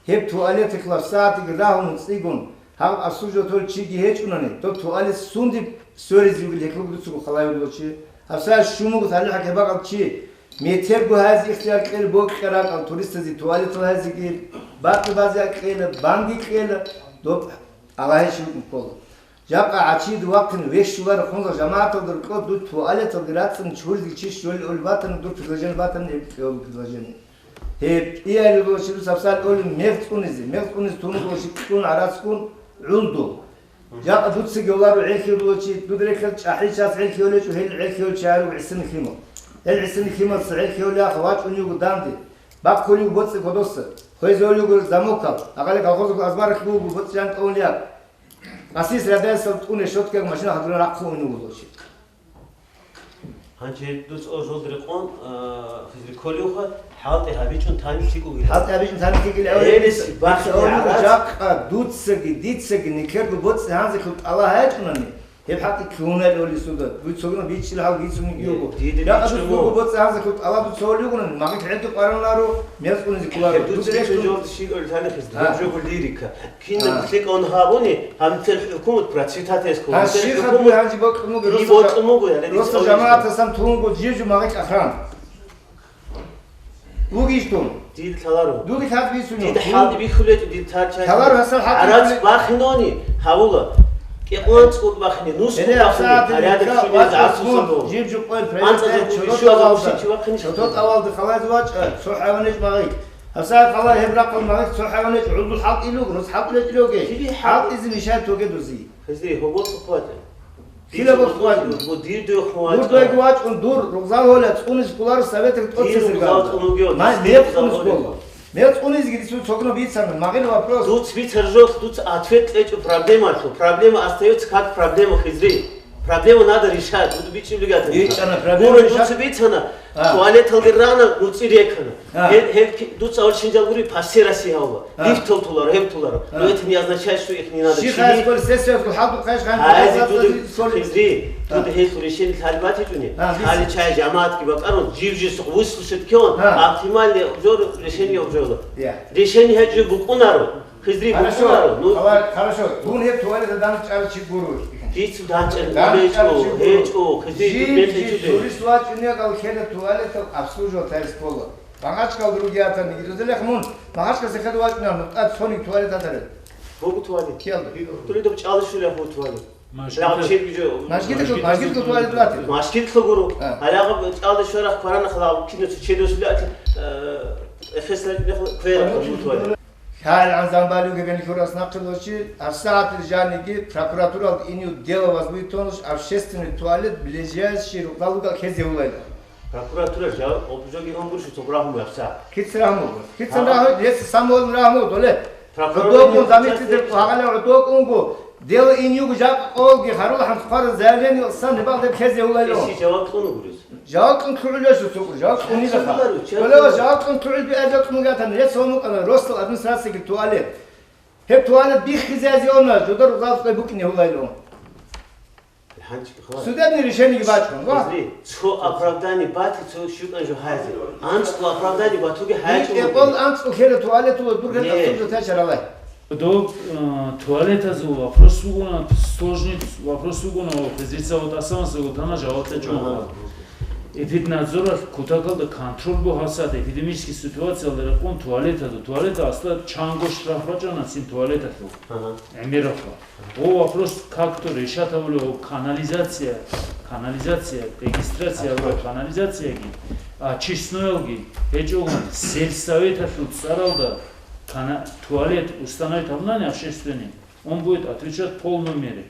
Гьеб туалеталъ гьабсагӀатиги рагьун цӀигун гьаб обслуживать гьоркьов чиги гьечӀунани, доб туалет сундиб сверизе вугел гьелъул дуцаго халайгьулев чи. ГьабсагӀат щун буго талихӀ гьеб бакӀал чи. Метерго гьазе ихтияр кьела бокьараб ракӀал туристазе туалетал гьазеги, бакъи базе кьела, банги кьела, доб Аллагьасул ккола. Жакъа гӀачида вахъин вещуларо хунза жамагӀаталда рукӀо дур туалеталги рацӀцӀани чуризе чи щолел батани, дур предложение батани, гьеб кьеги предложение. Гьеб кӀиялъул доширус гьабсагӀат олин мегъ цӀунизе, мегъ цӀунизе тун доши кьун гӀарацгун гӀулдул. Жакъа дуца гьевларо гӀехьулев чи, дуда рехьел чӀахӀи час гӀехьулечӀо, гьел гӀехьулев чи гьарив ГӀисин Химал. Гьел ГӀисин Хималца гӀехьулев вачӀунев вуго данде, бахъулев боцӀи кодоса, хвезулев вуго замокал, агъали колхозалъул азбаралъ вуго боцӀи жанкӀавулев. Къасис радасал тӀун решёткаялъ машина хадура рахъун унев вуго чи. Гьанже дуца ожолда рекъон, а, хизри кколевха, хӀалтӀи гьабичӀун тани лъикӀуги. ХӀалтӀи гьабичӀун тани лъикӀуги гьаве. Гьелес бахъи гӀарац. Жакъа дуцаги, дицаги никерго боцӀи гьанзехъул тӀала гьечӀунани, гьеб хӀалтӀи лъугьунел оли суда. Дуй цогидал бичӀчӀила гьал бицунги його. Дида Жакъа дуц бичӀчӀула. Буго боцӀи гьанзехъул тӀала дуца гьолюгъунани, магъит гьелги къваран ларо, мез цӀунизе кколаро. Дуца Дуца рещтӀун жорда щиб оли тани хизри. А. Гьеб жо гьулдирика. Кинаб А. лъикӀун гьабуни, гьанцел хӀукумат процветатес ккола. Гьанцел хӀукумат гьанжи бокьун буго, и росо бокьун буго, яни росо дица жамагӀатасан тун буго жив-жив магъит ахран. Бугищ тун? Дид лъаларо. Дуги лъаз бицунев. Дид хӀалби бихьулечӀо, дид тарча. Лъаларо гьасал хӀалби Арац бихьуле- бахинони, гьавула. КӀикъван цӀуд бахине, нус Эне бахине, асаат аряда дирка ккине вачӀа згӀасуса тун, бо. Жив-жив къвел АнцӀа проверяет, загьур чорот щуаза авалда. Бусичи вахине Чорот авалда халайз вачӀа, цо хӀайванеч магъит. ГьабсагӀат гьалар гьеб рахъал магъит цо хӀайванеч гӀузул хӀалтӀилуг, рус хӀалтӀилечӀилоги. Кири хӀал- ХӀалтӀизе мешает тоге дузи. Гьезде гьобол цӀухъватӀа. Кила бокъватӀа. Дир духъ вачӀа. Гурдой вачӀун дур, ругъзал гьола цӀунис кколаро советрик тӀоцесергал. Дир ругъзал цӀунуге, Май дир мер ругъзал цӀунис гьола. Ккола. Мер цӀунизги дицун цогно бицарна, магъил вопрос. Дуц бицар жолх, дуц ответ кьечӀо проблемалъу. Проблема остаётся как проблема, хизри. Проблему надо решать, буду бичӀчӀулигатан. ИчӀана проблема Гурун решать. Дуца бицана, А. Туалеталги рана, нуцӀи рекана. А. Гьел, гьел ки-, дуца гьал шинжал гури, по всей России гьавла. А. Лифтал туларо, гьеб туларо. А. Но это не означает, что их не надо чинить. Шихайс кколе сессияс гьалдухъ хӀайш гьаниб Гьази гьалдухъ дуду сессияс кколе. Хизри, А. Дуду гьел решение лъалбатичӀуни. А, Хали дис. Чай жамаатги бакӀарун, жив-жив сухъ выслушать ккеун, А. Оптимальный обзор, решение обзорла. Я. Решение гьечӀо букӀунаро. Хизри Хорошо, букӀунаро, ну. Давай, хорошо. Дун гьеб туалеталда данчӀарав чи гуро. Дицу данчӀарав ДанчӀарав гьечӀо, чи гуро. ГьечӀо, хизри Жив, бетӀе жив, чӀуде. Турист вачӀунегал ккела туалетал обслуживать гьарис ккола. Багъачкал другиятан игрузелех мун, багъачкал сехед вачӀунан, мутӀа цоник туалет атарел. Бугу туалет. Киялда. Тулидаб чӀалашулев гьу туалет. Машгидал, Лагъ чеб жо. Машгидал, машгидал туалет ватил. Машгидал гуро. А. Гьалагъаб чӀалдашурах кварана хала кино чедосуле ат, э, эхесра квера гьу туалет. Хал анзамбалуге бен хурас нахъилочи, гьабсагӀатил жаниги прокуратуралда инив дело возбудитонлъ общественный туалет ближайший рукъалугал хезевулайла. Прокуратура жав обжоги он буршу цо рагьму гьабса. Киц рагьму? Кицан Гьа. Рагьму? Лес самол рагьму доле. Прокурор ГӀудокӀун замитӀидер гьабса. Гьагъала гӀудокӀунго, дело инив жакъа къолги гьарулахъан хъваран заявление сан рибал деб хезевулайла. Иши жаваб кьуну гурис. Жаваб кьун кьугӀулесу цукъур, жаваб кьунилаха. Чан кьуна? Долева жаваб кьун кьугӀил биадал кьунгатан, гьес гьомукъана росдал администрациялги туалет. Гьеб туалет биххизазе ана, жудар гъазкъай букӀине гьулайло. ГьанчӀ хвала. Судебный решениеги бачӀун, ва? Хизри, цо оправдание бати, цо щукӀан жо гьайзе. АнцӀго оправдание батуги гьайчӀун. Ил экъол анцӀго хера туалетула дургъел Не. Тасур жо тачаралай. Доб, э, туалетазул вопрос вугуна, сложный вопрос вугуна, ва хизрица вот асамасагутана жаваб течӀун. Ага. Эпиднадзоралъ кутакалда контроль бугьасад эпидемический ситуациялда рекъон туалетазул. Туалета асла чанго штраф бачӀана цин туалеталъул. Ага. ГӀемералъа. Гъо вопрос как-то решать гьавулев гъо канализация, канализация, регистрация гьавурав канализацияги, очистноялги гьечӀогун сельсоветалъул цӀаралда кана-, туалет установить гьабунани общественный, он будет отвечать в полной мере.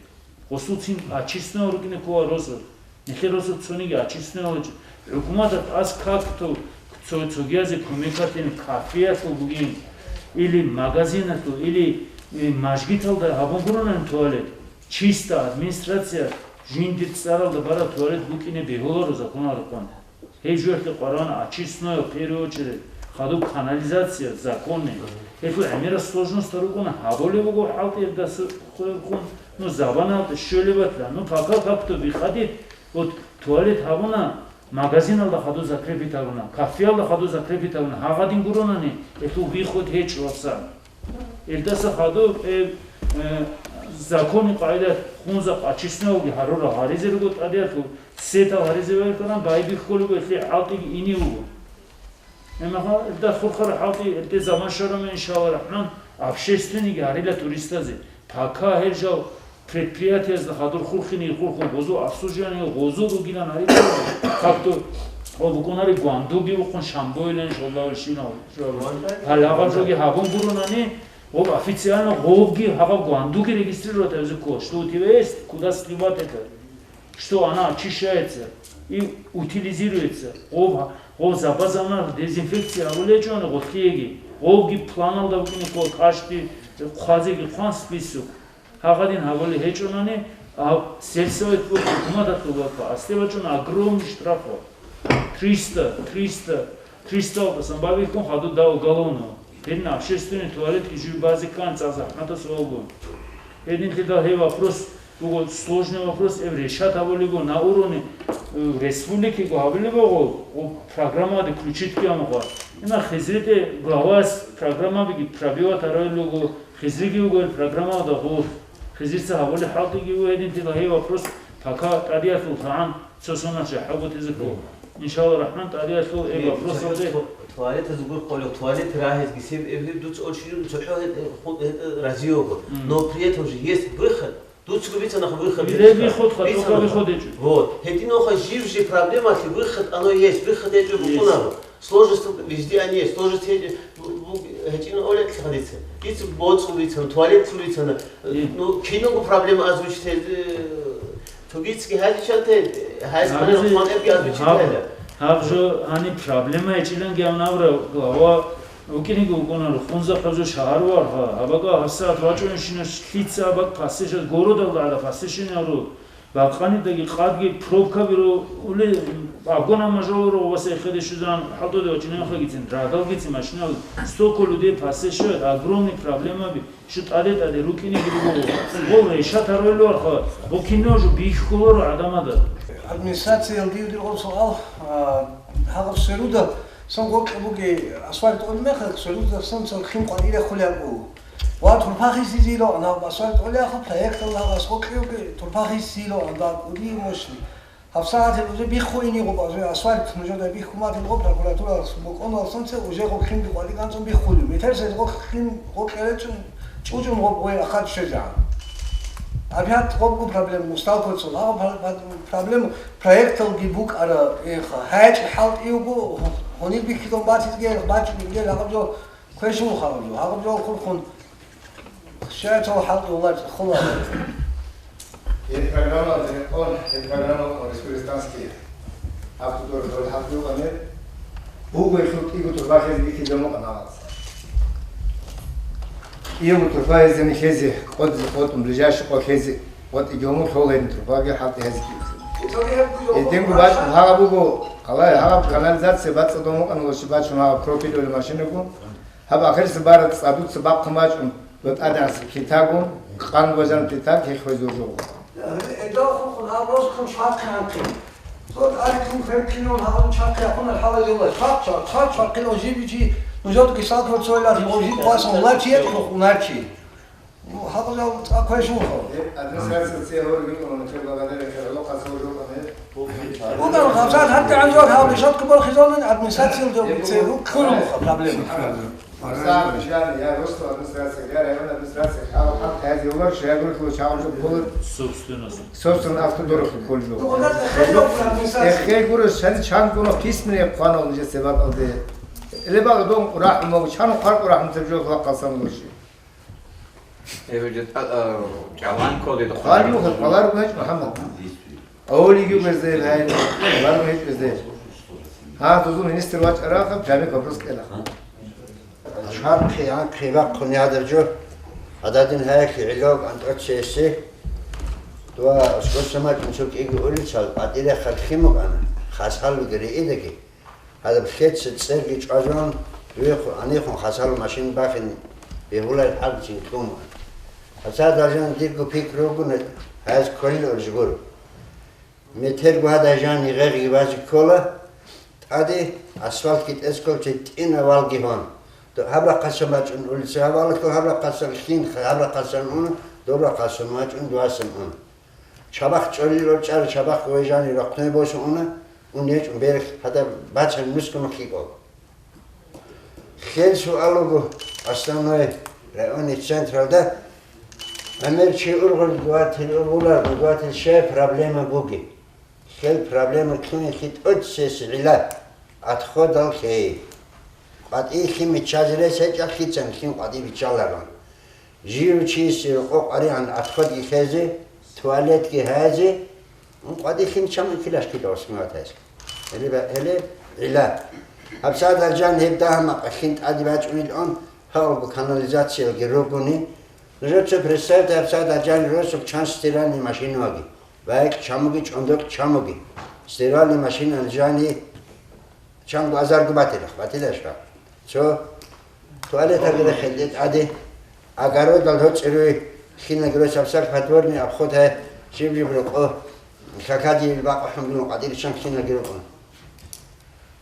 Гъосул цин очистноял рукӀине ккола росулъ. Нилъер росулъ цониги очистноял гьечӀо. ХӀукуматалъ ас как-то цо-, цогиязе кумекалъин кафеялъул бугин, или магазиналъул, или, э, мажгиталда гьабун гуронани туалет. Чисто администрация жиндир цӀаралда бараб туалет букӀине бегьуларо законалда къван. Гьеб жоялъе къварана очистноял, в первую очередь, хадуб канализация, законный. Гьелъул гӀемерал сложностал рукӀуна, гьабулеб буго хӀалтӀи гьебдаса хъугӀебхъун, ну, забаналда щолеб батила, ну, пока как-то выходить, вот, туалет гьабуна, магазиналда хадур закрепить гьабуна, кафеялда хадур закрепить гьабуна, гьагъадин гуронани, гьелъул выход гьечӀо, вацан. Гьелдаса хадур, э, э, законный къагӀида хунзахъ очистноялги гьарура, гьаризе руго тӀадеялъул, сетал гьаризе вайхъана, байбихьулего гьелъие хӀалтӀиги ине вуго. Гьебмехалда хурхараб хӀалтӀи гьелде заман щвараб, иншалла рахман, общественныйги гьарила туристазе. Пока гьел жал предприятиязда хадур хурхине хурхун, гъозул обслуживание гъозул ругилан гьарила, как-то гъо букӀунари Гвандуги вухъун, Шамбойлан, иншалла, шинав, гьал гьаб жоги гьабун гуронани, гъоб официально гъобги гьаб Гвандуги регистрировать гьабизе ккола, что у тебя есть, куда сливать это. Что она очищается и утилизируется. Гъоб, гъоб забазана дезинфекция гьабулечӀони гъотлъиеги, гъобги планалда букӀине ккола кашти хъвазеги хъван список. Гьагъадин гьабулеб гьечӀонани, А сельсовет буго, хӀукуматалъул бакӀ, асте бачӀун огромный штраф. Триста, триста, триста алкасан бабихьун хадуб да уголовного. Гьедин общественный туалетги жуй базе ккан цӀакъ захӀматас валгун. Гьединлъидал гьеб вопрос буго сложный вопрос, гьеб решать гьабулего на уровне, э, республикиго гьабулеб буго, гъо программаде включить ккеямухъа. Има хизрите главас программабиги пробивать гьарулего, хизриги вуго гьел программалда гъур. Хизрица гьабулеб хӀалтӀиги вуго гьединлъидал гьеб вопрос, пока тӀадиялъул тагӀан цо соналъ жахӀалгутизе ккола. Иншалла рахман, тӀадиялъул гьеб вопросалде. Ту-, туалетаз гур къолев, туалет рагьизги сев эвгьев дуц олчи цохӀо гьетӀе, ху-, гьетӀе разиого. Мгм. Но при этом же есть выход. Дуцго бицана выход. Леби гьечӀо. Хутха, бицана. Тока выход гьечӀо. Вот. ГьетӀинавха жив-жив проблемалъе выход оно есть, выход гьечӀо. Есть. Букунаго. Сложность везде они есть. Сложность гьечӀо, бу-, бу-, гьечӀина олетлъи хадица. Дица боцӀул бицана, туалетлъул бицана. Э. Ну, киного проблема озвучить гьез, э, цогицаги гьазичанте, гьайс хъалил хъван эбги озвучить гьаб-, гьайда. Гьаб жо гьани проблема гьечӀиланги гьав набра глава вукӀиниги вукӀунаро, хунзахъаб жо шагьар варгьа, абага гьабсагӀат вачӀунщина лъица абаг пасешат городалда гӀада пасешинаро. Бакъанидаги къадги пробкаби ро-, ули, вагона мажало ро ва сехеде щузан хӀалтӀуде вачинахъагицин, радалгицин машинал, столько людей пасешат, огромный проблемаби, шу тӀаде-тӀаде рукӀинеги руго. Гъол решать гьаруел варха, гъо кино жо бихьуларо гӀадамада. Администрациялъ дир-дир гъол суал, а, гьагъаб сверуда сон гъоркье буги асфальт тӀолмеха, сверуда сон цо хим къватӀире хулиан у. Ва турпа хисизило, ана басал тӀолеха проектал лагъас къокъиуги турпа хисизило, анда кӀуди мощный. ГьабсагӀатил уже бихху инигъуб, уже асфальт нужеда биххуматил гъо прокуратуралъ букӀуналсанца уже гъо химги къватӀи ганцӀун биххулев. Метерсез гъо хим гъо кьеречӀун чӀучӀун гъо гъой ахад щвезегӀан. Абият гъобгу проблем мусталкуцун. Гьаб пр-, пр-, проблем проекталги букӀара, эха, хӀечӀи хӀалтӀиугу, гьуниб биххизун батизге, бачӀунебге, гьаб жо Квешун хавлу, гьаб жо хурхун. Щай цо хӀалтӀи валачӀа хула. Ил программа декъон, ил программа республиканский автодор дол хӀалтӀи ване. Буго ил кӀиго турба хезе бихьи домо къанагъац. КӀиго турба хезе михезе, къодзе къотӀун, ближайший къо хезе. ВатӀиги гьумул лъолайин турбаги хӀалтӀи гьезги. Эдинго бачӀун гьагъаб буго, гьалай гьагъаб канализация бацӀцӀадун вукӀана ва щиб бачун гьагъаб кропилевали машинагу. Гьаб ахирси бараб цӀадуца бахъун бачӀун, ва тӀадегӀанси плитагун, къан бажараб плитаг гьехь гьезул жугъу. Эдал хухун гьаб росхъун чвахъи гьанкъи. Зод арикун хвертинун гьабун чвахъи гьабунал хӀалазилла. Чвахъ, чвахъ, чвахъ, чвахъ, хъило жибичи, нужодги салкор цойла, гьигъо жиб хъвасан, лачи гьечӀо, лачи. Гьаб жал цӀакъ квешун хал. Администрация це гьорги кӀун, це благодаря хер ло хасо жо кӀун. Удар гьабсат гьатта гьанжо гьаб решетка бор хизонан администрация жо це курун проблема. Сам жан, я росто администрация, я район администрация, хал хал тази олар, шагрут ло чагъу жо болар. Собственность. Собственно автодоров кол жо. Эхе гуру шан чан куно письменный хванал же себаб алде. Лебал дон рахму чан хар рахму жо лакъасан лоши. Эбеже, а, а, чӀалан кколел. Хъвалиго, хъваларго гьечӀ, МухӀаммад. Авлиги гьезде, гьай, хъваларго гьечӀ гьезде. Гьа, дузул министр вачӀарахъаб, жами вопрос кьела. Чвахъи, а, хъибахъун ядаб жо. Гьададин гьаялъе гӀилав антӀрациясе. Дуа оскоса мачӀун цо кӀиги улицал, къадире халхимукъана, хасалуги риидаги. Гьадаб лъеца цӀерги чӀвазун, дуехъ гьанихъун хасал машин бахин бегьулареб хӀалцин кьума. Гьасда жан дирго пикру ругони, гьаз кколел уржгур. Метерго гьадай жан гъегъи базе ккола, тӀаде асфальтги тӀецӀколчи тӀина валги гьон. Гьаб рахъасан бачӀун улица, гьаб алакьу, гьаб рахъасан хин, гьаб рахъасан ун, доб рахъасан бачӀун дуасан ун. Чабахъ чӀолел рорчӀара, чабахъ вежани рахъуне босун уна, ун гьечӀун берх гьадаб бацан мискун хикӀо. Лъел суал руго, основной районный централда гӀемер чи ургъул дугьатил ургъулар, дугьатил щай проблема буги. Лъел проблема ккунелъи тӀоцесеб гӀилла, отходал хей. КъватӀи лъим биччазе рес гьечӀа, лъицан лъим къватӀи биччаларун. Жив чиясе рокъокъ аригӀан отходги хезе, туалетги гьазе, къватӀи лъим чам икилаш кида осмиватайс. Гьеле ба-, гьеле гӀилла. ГьабсагӀат алжан гьеб дагьа-макъа лъим тӀаде бачӀунилан, гьавалго канализациялги ругони, Нужеца представьте, гьабсагӀат гьанжани росулъ чан стиральный машина ваги. Байкь чамуги, чӀондокь чамуги. Стиральный машина гьанжани чанго азарго батила, батила ша. Цо туалеталги рехелде тӀаде, огородал гьоцӀируй, лъинаги рос гьабсагӀат подворный обход гьай, жиб-жиб рокъо, лъакадийл бакъахӀун гун къадир чан лъинаги рокъо.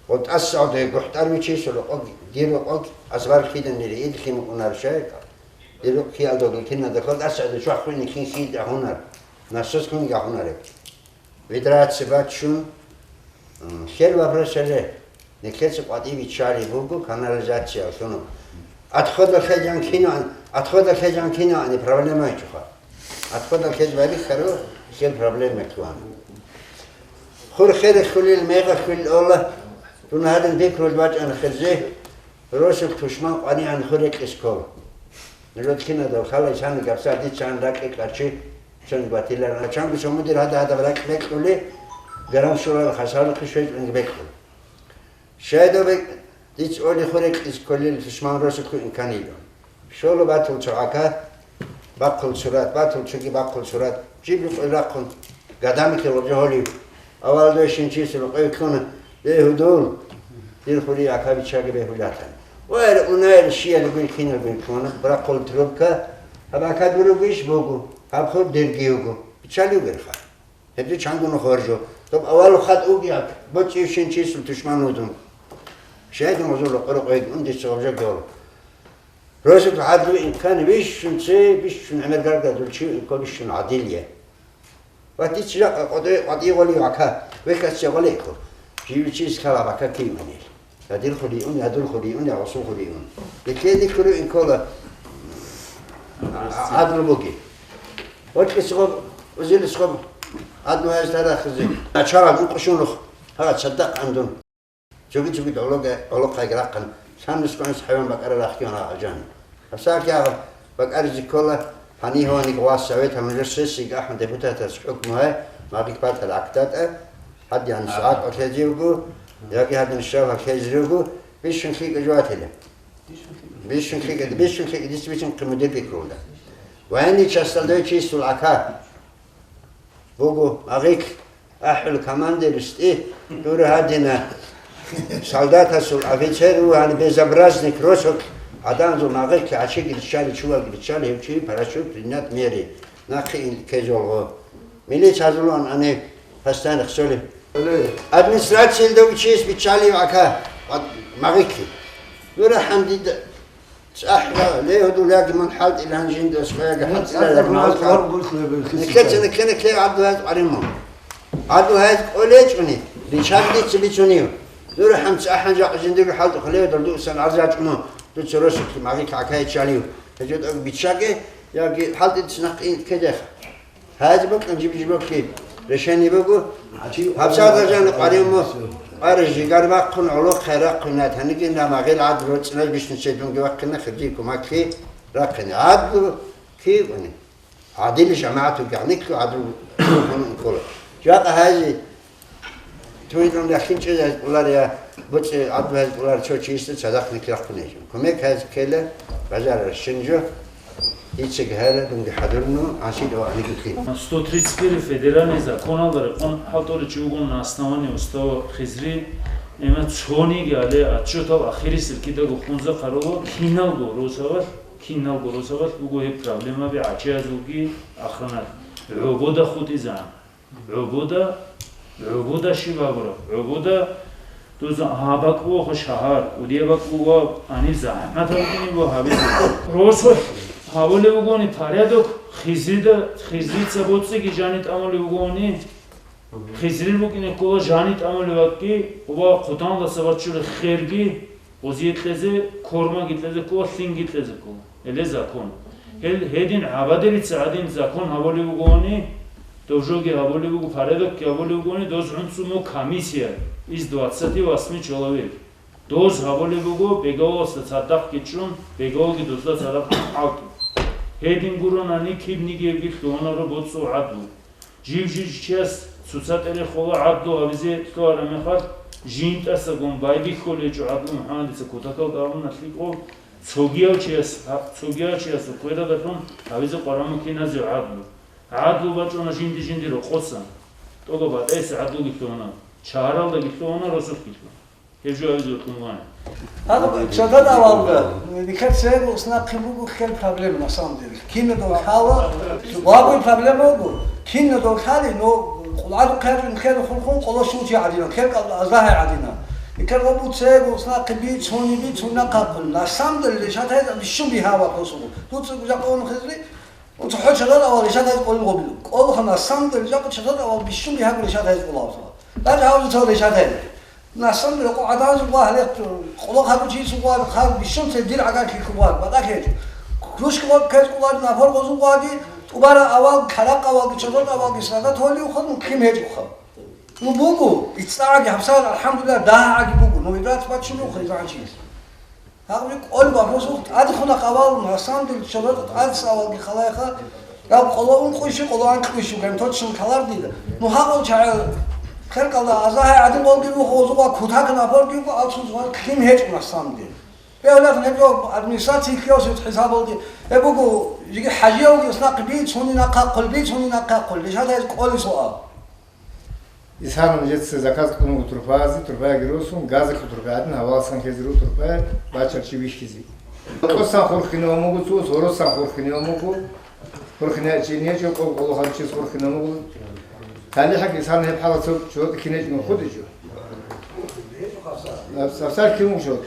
Гъо тӀасалде гухӀтӀар вичи, цо рокъоги, дир рокъоги, азбар лъиданири, ил лъим букӀунар шайка. Дир рукъ киялда гутинада, гъо тӀасалде чвахуни хин хин гьунар, насос хин гьунареб. Ведраца бачун, м, хел вопросале, нилъеца къватӀиб биччалеб буго канализация лъунун. Отходал хӀежан кинан, отходал хӀежан кинани проблема гьечӀоха. Отходал хӀеж барихьаро, хел проблема ккан. Хур херехулел мегъахулел ола, дун гьадин декрул бачӀана херзе, росул тушман къванигӀан хур рекьис ккола. Нужер кинадав халай сани гапса дицан ракӀи къарчи цон батиларна. Чанго цо мудир гьада-гьадаб ракӀ бекьули, гарам шурал хасалухъе щвечӀунги бекьула. Щайда бекь-, диц оли хуре кьиз кколел тушман росулъ имканило. Щола батул цо гӀака, бахъул сурат, батул цоги бахъул сурат, жиб рукъой рахъун, гадамике гъоржа гьолив. Авалдой шинчис рукъой кьуна, бегьудул, дир хури гӀака биччаги бегьулатан. Вай, унайил шиял гуй кинал гуй кьуна, рахъул трубка, гьаб гӀака дуругищ буго, гьаб хур дирги вуго, биччалив герха. Гьеб чанго нух гьоржо. Доб авал хатӀ угиаб, бочӀи щин числу тушман вудун. Шайгун гьузур рокъо-рокъо гьедин, унде цо гьоржо гьоро. Росулъ гӀадлу имкан бищун це, бищун гӀемер гаргадул чи инкъо бищун гӀадиле. Ва дица жакъа къотӀой къватӀи гъоли вака, вехьас чагъолеко. Живичи искала вака киманил. Я дир хуриун, я дур хуриун, я гъусул хуриун. Бекеди кури инкола гӀадлу буги. Вокьисгъоб, узилисгъоб гӀадлу гьез тарахизе. Начала гукъушунух, гьа, цадахъ гӀандун. Цоги-цоги гӀолога-, гӀолохъайги рахъан, лъаннус гӀунс хӀайван бакӀара рахъги гьана гӀалжан. Гьабсагьлъи гьаб бакӀаризе ккола, гьанигьваниг ва Совет гьамужо сессиги ахӀун депутатас хӀукму гьай, магъи кпатал гӀакдатӀа, гьадин сагӀат къолъезевго, яги гьадин шав гьалъезревго, бищун лъикӀа жуватила. Бищун лъикӀа, бищун лъикӀа, дис бицин хъимудеги кколда. Военный часталда чисул гӀака. Буго, магъикь, ахӀул командир стӀи, дур гьадина, солдатасул офицер вугьан безобразник росулъ, гӀаданзул магъикь гӀачиги риччали, чувалги риччали, гьев чи парашют ринат мери, нахъе ин ккезолгъо. Милицазулан ани постоянно хсоли. Администрациялда вичияс биччали вака, магъикь. Дур гьанди ЦӀахӀ, ле, гьудул яги мун хӀалтӀилан жиндас ва яги хӀалтӀилан яги мун хӀалтӀилан. Никлеца, никле, никле, гӀадлу гьез къварин мун. ГӀадлу гьез къолечӀуни, биччаги дица бицунив. Дур гьанцӀ ахӀан жакъа жиндирго хӀалтӀухъ ле, дурду усан арз ячӀуну, дуца росулъ магъи какаячалив. ГьечӀо тӀаги биччаги, яги хӀалтӀи дица нахъ ин ккедеха. Гьази бокьун жиб-жиб боклъи решение буго. Гьабсагда жана къварив му, къвари жигар бахъун, гӀолохъе рахъуна, танигин рамагъил гӀадлу цӀиназ бищун чедунги вахъина, хирдий кумаклъи рахъине. ГӀадлу кивани? ГӀадили жамагӀату гягӀниклъу гӀадлу ккола. Жакъа гьази Туйдун рахинчӀезай кӀолар я боцӀи гӀадлуяз кӀолар цо чиясда цадахъ никлахъунейчӀун. Кумек гьез ккела бажарарщин жо, иццаги гьара дунги хӀадурну гӀашид ва гьанигухъин. Сто тридцать первый федеральный законалда рекъон хӀалтӀулев чи вугон на основании устава Хизри, эма цониги гьале отчетал ахирисел кидаго хунза къаруло киналго росабалъ, киналго росабалъ буго гьеб проблемаби гӀачиязулги ахранат. ГӀобода хутӀизегӀан. ГӀобода, гӀобода щиб абураб? ГӀобода дуза гьаб бакӀ буго шагьар, кӀудияб бакӀ буго гьаниб захӀмат гьабизе. Росулъ гьабулеб бугони порядок, хизрида, хизрица боцӀиги жани тӀамулеб бугони, хизрил букӀине ккола жани тӀамулеб бакӀги ва хъутандаса бачулеб херги, Гъозие кьезе, кормаги кьезе ккола, лъинги кьезе ккола. Гьеле закон. Гьел гьедин гӀабадерица гьадин закон гьабулев вугони, дов жоги гьабулев вуго, порядокги гьабулев вугони, доз гӀунцӀун вуго комиссия из двадцати восьми человек. Доз гьабулев вуго бегаласда цадахъги чӀун, бегалги дозда цадахъ хӀалтӀу. Гьедин гуронани кибнигиябги лъугьунаро боцӀул гӀадлу. Жив-жив чияс цоцазда тӀере хола гӀадлу гьабизе лъугьараб мехалъ, жинтӀасагун байбихьулев гьечӀо гӀадлу МухӀаммадица кутакалда абуна лъикӀав, Цогияв чияс, а, цогияв чиясул квералдалъун гьавизе къваригӀуна киназего гӀадлу. ГӀадлу бачӀуна жинди-жинди рокъосан. ТӀоба батӀаялъ гӀадлуги лъугьуна, чагьаралдаги лъугьуна, росулъги лъугьуна. Гьеб жо гьавизе рукӀун вугони. Гьаб цогидал авалда, нилъер цебе ус нахъе буго ккел проблема, на самом деле. Кинабго лъала, вагуй проблема вуго. Кинабго лъали, но къулгӀадухъе гьабун ккел хурхун къоло щул чи гӀадина, ккел кӀал азагьай гӀадина. Нилъер гъобу цебе ус нахъе бицуни, бицуни нахъа хъул. На самом деле, решать гьабизе бищун бигьа вахъусуго. Дуца жакъа ун хизри, цохӀо чагӀазул авал решать гьабизе кӀолин гъобилу. КӀолха, на самом деле, жакъа чагӀазул авал бищун бигьа решать гьабизе кӀолаб. Даже гьавзу цо решать гьабизе. На самом деле, къо гӀадамазул вагь лехту, къоло хадув чиясул вагь, хадув бищун цел дир гӀагарлъи хьубан, батӀа хечӀо. Кружка вакказ къулар напор гъозул ваги, тӀубара авал, калакъа ваги, чоротӀа ваги, садат гьолиухъан, ну, ким гьечӀоха. Ну, буго, ицӀагӀаги гьабсагӀат, алхӀамдулиллагь, дагьагӀаги буго, ну, видац баччулухъа изгӀанчияс. Гьаб кӀол бахъусухъ тӀадехуна авал, на самом деле, чоротӀа тӀадса авалги халайха, Гьаб къоло ункъуйщи, къоло анкьуйщи, гьаниб точно кколар дида. Ну, гьаб чагӀи херкъалда азагьай гӀадин къолги рухъ озугъа кутакан аборги буго, алцун зугъа кким гьечӀо на самом деле. Гьеб гьеб гьечӀо администрация хиялсеб хӀисабалде. Гьеб буго, жиги хӀажиявги ус нахъе бицуни нахъа хъул, бицуни нахъа хъул, решать гьабизе кӀолин суал. Исгьанун жеца заказ кьун вуго турпазе, турпаги росун, газалъул турпа гӀадин, гьаваласан хезеру турпа бачарчи вихьизе. Кьосан хурхинев муго цо, соросан хурхинев муго, хурхине чи нечӀо, къо-, къоло ханчис хурхинев муго. ТалихӀаг Исгьан гьеб хӀалацо чоротӀи кинечӀун худичӀо. Сарсар кин вугев?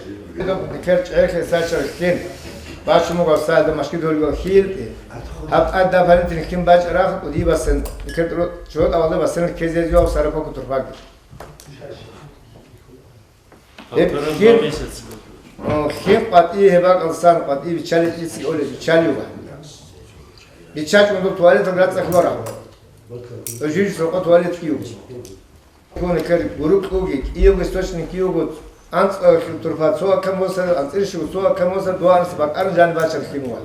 Кер чӀехӀе сачал кин. Бачун буго сайда машгид гьолго хилтӀи. Гьаб тӀад дополнительный кин бачӀарахъ, удибасен, кер тӀуро-, чоротӀа валда басен кезезио сарапа кутурпаги. Гьеб Полтора-два хин, месяца. О, хин къватӀи гьеб бакӀалсан къватӀи биччалеб кӀиси оли, биччалиуба. БиччачӀун доб туалетал рацӀцӀалъ вара. Жуж сорокъо туалет киуг. Куна ккер гурукь вуги, кӀиявго источник киявго, анцӀ-, турпа цо акамоса, анцӀирщивго цо акамоса, дуанас бакӀарун жан бачар химуа.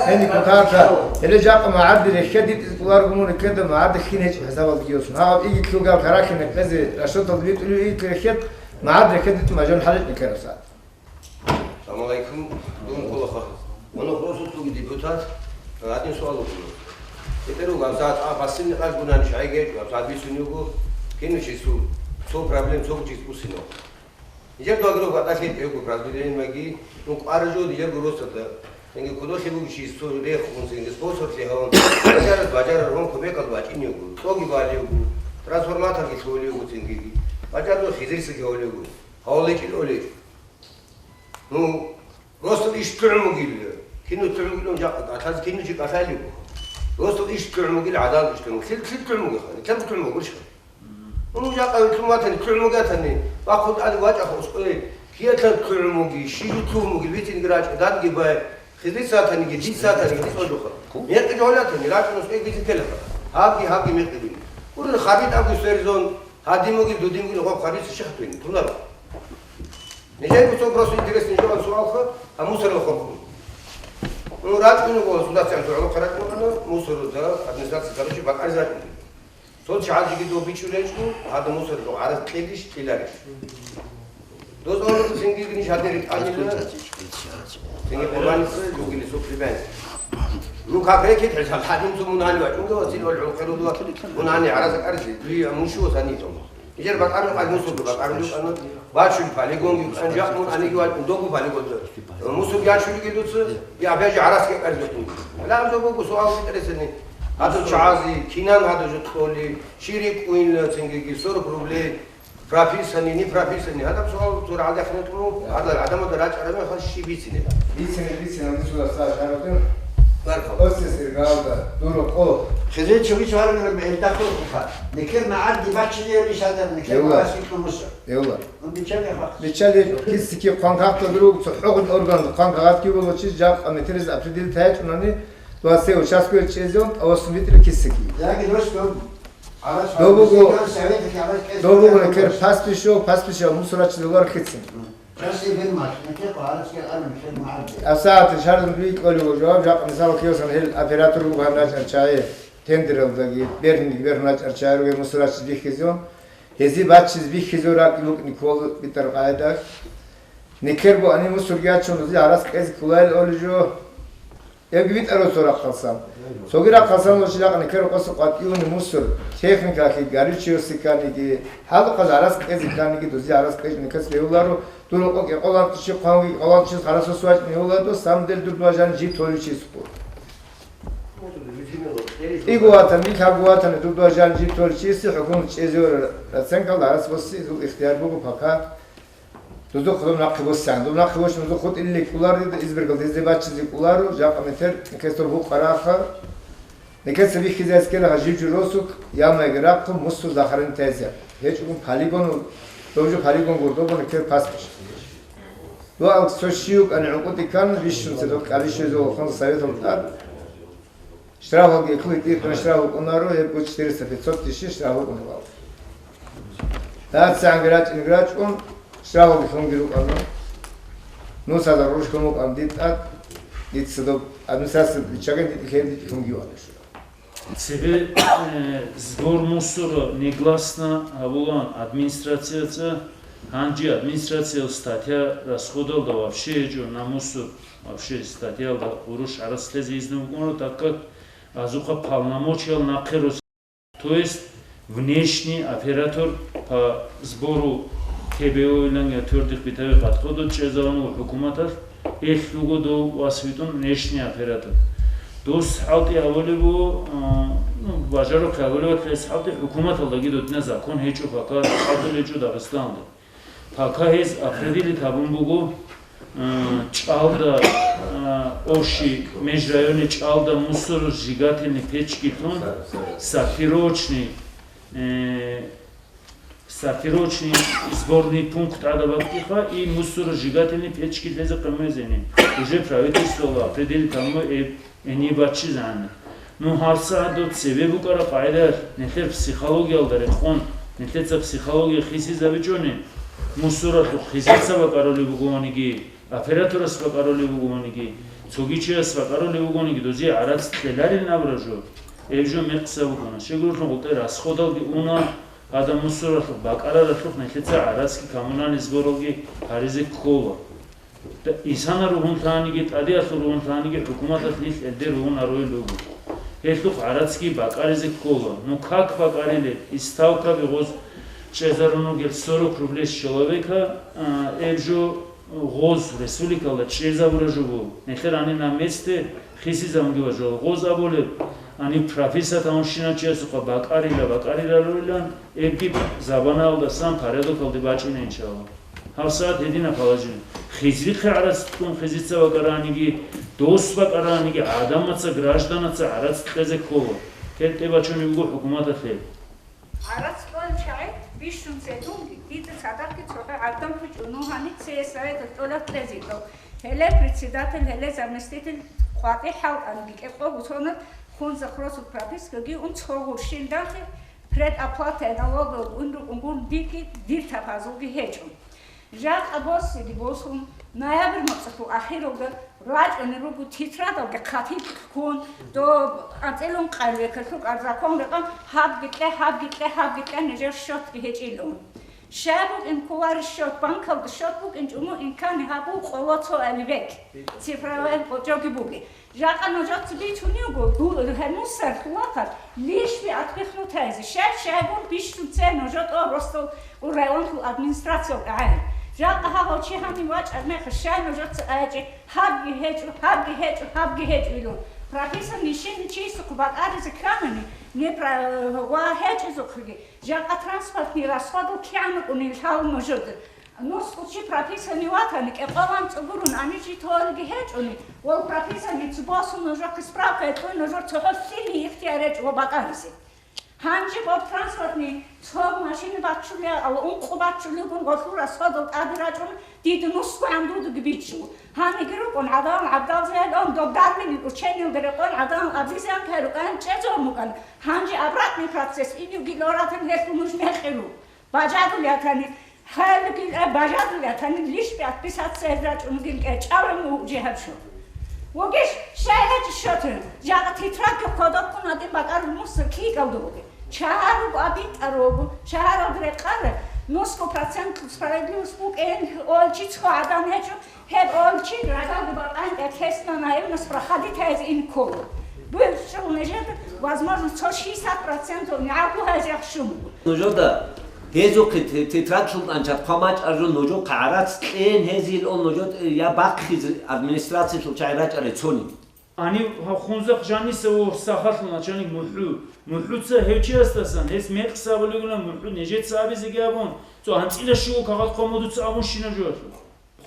Гьени кутарта, гьеле жакъа магӀарди рехье дитӀиз кӀуларго мун рекеда магӀарди хин гьечӀеб хӀисабалда киявсун. Гьав иги кьугав карахине кьезе рашоталда битӀулев иги рехьед, магӀарди рехье дитӀи мажун хӀаличӀни ккараб сагӀат. Салам алейкум, дун къулаха. Вано хосулъуги депутат, гьадин суал вугун. Гьеб руго, гьабсагӀат а пасилни къалгунани шайгечӀо, гьабсагӀат бицунего, кинучи су, цо проблем цо гучи спусино. Нижер дуагиро батӀалъи гьего произведение маги, ну, къвара жо нижерго росада. Инги кодолъи бугичи су рехун, инги спонсорлъи гьавун. Бажарас бажарар гьон кумекал бачӀинего, цоги балиуго, трансформаторги лъолиуго, цинги. Бажарго хизирсаги гьолиуго. Гьавличил оличи. Ну, просто иш тугӀмугил, кино тугӀмугил жакъа, атаз кино чи калъалиго. Просто иш тугӀмугил, гӀадал иш тугӀмугил, лъил, лъил тугӀмугиха, лъил тугӀмугурша. Ну, жакъа вилъун ватани, тугӀмугатани, бахъун тӀаде вачӀа хосӀе, киятан тугӀмуги, щижу тугӀмуги, витинги рачӀа, данги бай, хизрицатаниги, дицатаниги, дицӀолъуха. Мекъи жолятани, рачӀунус эгбизи келаха. Гьабги, гьабги мекъи дуни. Гурин хабитӀабги сверизон, гьадимуги, дудимуги, гъоб хабица щихъ туин, тунар. Нижер гуцул просто интересный жо суалха, а мусорал хурхун. Ну, рачӀун государствоялъул гӀолохъа рачӀун, мусорда администрация, короче, бакӀаризе рачӀун. Цо чагӀазеги дов бичӀчӀулел гьечӀо, гьадин мусорда гӀарац кьелищ, кьеларищ. Доз гьоркьоб цинги гинищ гьадин ритӀанила, цинги къурбаница, дугили сухъ рибан. Ну, как рекет, гьесаб гьадин цо мунани вачӀунга, ва цин вал гӀункъи рудуа, мунани гӀарац кьаризе, дуе мунши ва санитун. Нижер бакӀарулеб къайгъи мусорги бакӀарулеб букӀана, бачун полигонги букӀана, жакъ мун гьаниги вачӀун дого полигонда. Мусорги ячулиги дуца, я опять же гӀарац кьекъаризухъун. Гьалаб жо буго суал битӀарасани. Гьадаб чагӀази, кинан гьадаб жо кьоли, щиб рикӀкӀунила цингиги, сорок рублей, прописанный, не прописанный. Гьадаб суал цо рагӀалдехъин тӀун, гьадал гӀадамазда рачӀараб мехалъ щиб бицине? Бицине, бицине, бицине, сагӀат гьараб. Баркалла. Осес иргалда, дура къо. Хезечо вич варгара мегьелдахъулха. Некер магӀарди бачине иш гьадар, некер Евла. МагӀарди кьумуса. Евла. Ун биччаби хахъ. Биччаби кисики хъван хахъ дуруг, цо хӀугъун орган хъван хахъ киволочи жакъа метрез определить гьайчӀунани, дуасев участковый чӀезеун, авасун витӀри кисики. Яги дос доб. Добуго, Араш Араш добуго Араш некер Араш пастбище, пастбище мусорачи лугар хицин. М. Ас сагӀат шардун дуй кьолев жаваб, жакъа мисал киосан гьел оператор буго гьанначӀар чагӀи, тендералдаги, берхӀинги берхӀначӀар чагӀи ругел мусорачи бихьизеун, гьези баччиз бихьизев ракӀи букӀни ккола битӀар къагӀида. Некерго ани мусурги ячун, рузи гьарас кьезе кколайил олей жо. Эбги битӀарав цо рахъалсан. Цоги рахъалсан лоши ракъ некер къосо къватӀивуни мусур, техникалъи, горючий кканиги, хӀалухъа гьарас кьезе кканиги, дузи гьарас кьечӀ некес бегьуларо, дур гьукъо кӀекъолан чи хъванги, кӀекъолан чис гьарасус вачӀни гьуладу, самдел дур бажан жи толичис къур. Иго ватан, бихьабго ватан, дур бажан жи толичиси хӀукумат чӀезеве раценкал гьарас боси, дул ихтияр буго, пока. Дузухъ дун нахъе боссян. Дун нахъе босун, дузухъ хутӀилли кӀолар дида, избергал дезде баччизе кӀоларо, жакъа метер, некесдор букъараха. Некеца бихьизайс ккела гьажив жо росу, ямайги рахъу, мусу захарин тезя. ГьечӀогун полигон, дов жо полигон гурдобу некер пасбищ. Дуал цо щив кӀани гӀукъутӀи ккан, бищун цедо кӀалищезе вахун советал тӀад. Штрафалги хъули тӀиркьан штраф букӀунаро, гьебго четыреста пятьсот тыщи штраф букӀунебал. ДацагӀанги рачӀинги рачӀун, штрафалги хунги рукӀана. Нусазар рушкун вукӀан дитӀа, дица доб администрация биччаген дитӀи хер дитӀи хунги ваниш. Цебе, э, сбор мусора негласно гьабулан администрацияца, гьанже администрациял статья расходалда вообще гьечӀо на мусор. Вообще, статьялда гъурущ гӀарац лъезе изну букӀунаро, так как азухъа полномочиял нахъе рос-, то есть внешний оператор по сбору Т Б О илан я твёрдых бытовых отходов чӀезавун ва хӀукуматалъ, эх, луго дов вас витӀун внешний оператор. Дос хӀалтӀи авулеб буго, а, ну, бажарухъе авулеб батлес хӀалтӀи хӀукуматалдаги додина закон гьечӀо, пока хӀалтӀул гьечӀо Дагъистаналда. Пока гьез определить гьабун буго, а, чӀалда, а, Орши межрайоне чӀалда мусоросжигательный печкилъун сортировочный, э, сортировочный сборный пункт гӀадаб батӀиха и мусоросжигательный печки лъезе къемезени. Уже правительствола определить гьабун буго эб Гьениб баччизегӀан. Ну, гьабсагӀат доб цебе букӀараб къагӀидаялъ нилъер психологиялда рекъон, нилъеца психология хисизабичӀони, мусоралъухъ хизица бакӀарулеб бугониги, операторас бакӀарулеб бугониги, цоги чияс бакӀарулеб бугониги, дозие гӀарац кьеларин абураб жо, гьеб жо мекъса букӀана. Щегурулъун гъутӀе расходалги уна, гьадаб мусоралъухъ бакӀараралъухъ нилъеца гӀарацги коммунальный сборалги гьаризе ккола. Исана ругьун лъаниги, тӀадиялъул ругьун лъаниги, хӀукуматалъ нилъ гьелде ругьун аруел руго. Гьелъухъ гӀарацги бакӀаризе ккола. Ну как бакӀарилеб? И ставкаби гъоз чӀезарун ругел сорок рублей с человека, а, гьеб жо гъоз республикалда чӀезабураб жо буго. Нилъер гьанир на месте хисизабунги бажула. Гъоз абулеб, гьаниб прописа тавунщинав чиясухъа бакӀарила, бакӀарилалуилан, гьебги забанаялдасан порядокалде бачӀина, иншаллагь. ГьабсагӀат гьединаб положение. Хизрихъе гӀарац кьун хизица бакӀараниги, дос бакӀараниги, гӀадамаца, гражданаца гӀарац кьезе ккола. Гьеб тӀебачунеб буго хӀукуматалъе. ГӀарац кьолел чагӀи бищун цедунги, дида цадахъги цохӀо гӀадамлъи чӀун вугьани, цее советалъ тӀолаб кьезе кьо. Гьеле председатель, гьеле заместитель къватӀи хӀалтӀанги, кӀекъого сонат хунза хросут пропискаги ун цо гъурщин данлъи, предоплата налогов ун рукӀунгун диги, дир тапазулги гьечӀо. Жакъа босиги босун, ноябрь моцӀалъул ахиралда рачӀунел руго тетрадалги хъатикь ккун, доб анцӀилун къайру векалъул кӀар закон рекъон, гьабги кье, гьабги кье, гьабги кье, нижер счётги гьечӀилун. Щай букӀин кколари счёт, банкалда счёт букӀинчӀо мун, инкани гьабу къоло цо алибек, цифровой къочоги бугин. Жакъа нужеца бицунев буго, гьел мусар хулахъалъ лишби отпихнутайзе, щай-щайгун бищун це нужер тӀо ростов у районлъул администрациялда гӀайин. Жакъа гьав чи гьанив вачӀар мехалъ щай нужеца айчӀи, гьабги гьечӀо, гьабги гьечӀо, гьабги гьечӀо илун. Прописан нишин чиясухъ бакӀаризе кканани, не про-, ва гьечӀезухъги. Жакъа транспортный расходал кигӀан букӀунел лъала нужеда. Нусго чи прописанный ватани, кӀекъолан цӀугурун ани чи тоялги гьечӀони, вал прописанный цо босун нужехъе справка гьечӀо, нужер цохӀо лъилин ихтияр гьечӀо ва бакӀаризе. Гьанже гъоб транспортный цо машина баччулел, ала ункъо баччулелгун гъолъул расходал тӀаде рачӀун, дида нусгогӀан дудаги бичӀчӀо. Гьаниги рукӀун гӀадамал гӀабдалзаялъун доб дарминил учениялда рекъон гӀадамал абизеян кай рукӀаян чӀезабун букӀана. Гьанже обратный процесс иневги лоратан гьелъул нуж мекъи руго. Бажарулев ватани, хъалугил, э, бажарулев ватани, лишби отписаться гьез рачӀунугил кӀерчӀалан вугев гьаб шо. Вугищ, щай гьечӀо счётун, жакъа тетрадги кодобккун гьадин бакӀарул мусор кигал дугӀуги. Чагьар руго, абитӀар руго, чагьаралда рекъарай, Нусго процент справедливость букӀин, олчи цо гӀадан гьечӀо, гьеб олчи рагӀалде бакъанила, естественно, наивность проходить гьазе ин ккола. Бугеб чӀун нижеда, возможно, цо шестьдесят процентов нигӀалго гьазе ахшун. Нужеда гьезухъе те-, тетрадь лъун анча хъвамачӀаржун нужухъе гӀарац кьен гьезил он нужед я бахъизе администрациялъул чагӀи рачӀарай цони. Гьанив гьав Хунзахъ жаниса ва сахалъул начальник МухӀу. МухӀуца гьев чиясдасан, гьес мекъса абулебгуна МухӀу нижеца абизеги абун, цо анцӀила щуго кагъат хъвамудуца абун щинаб жоялъул.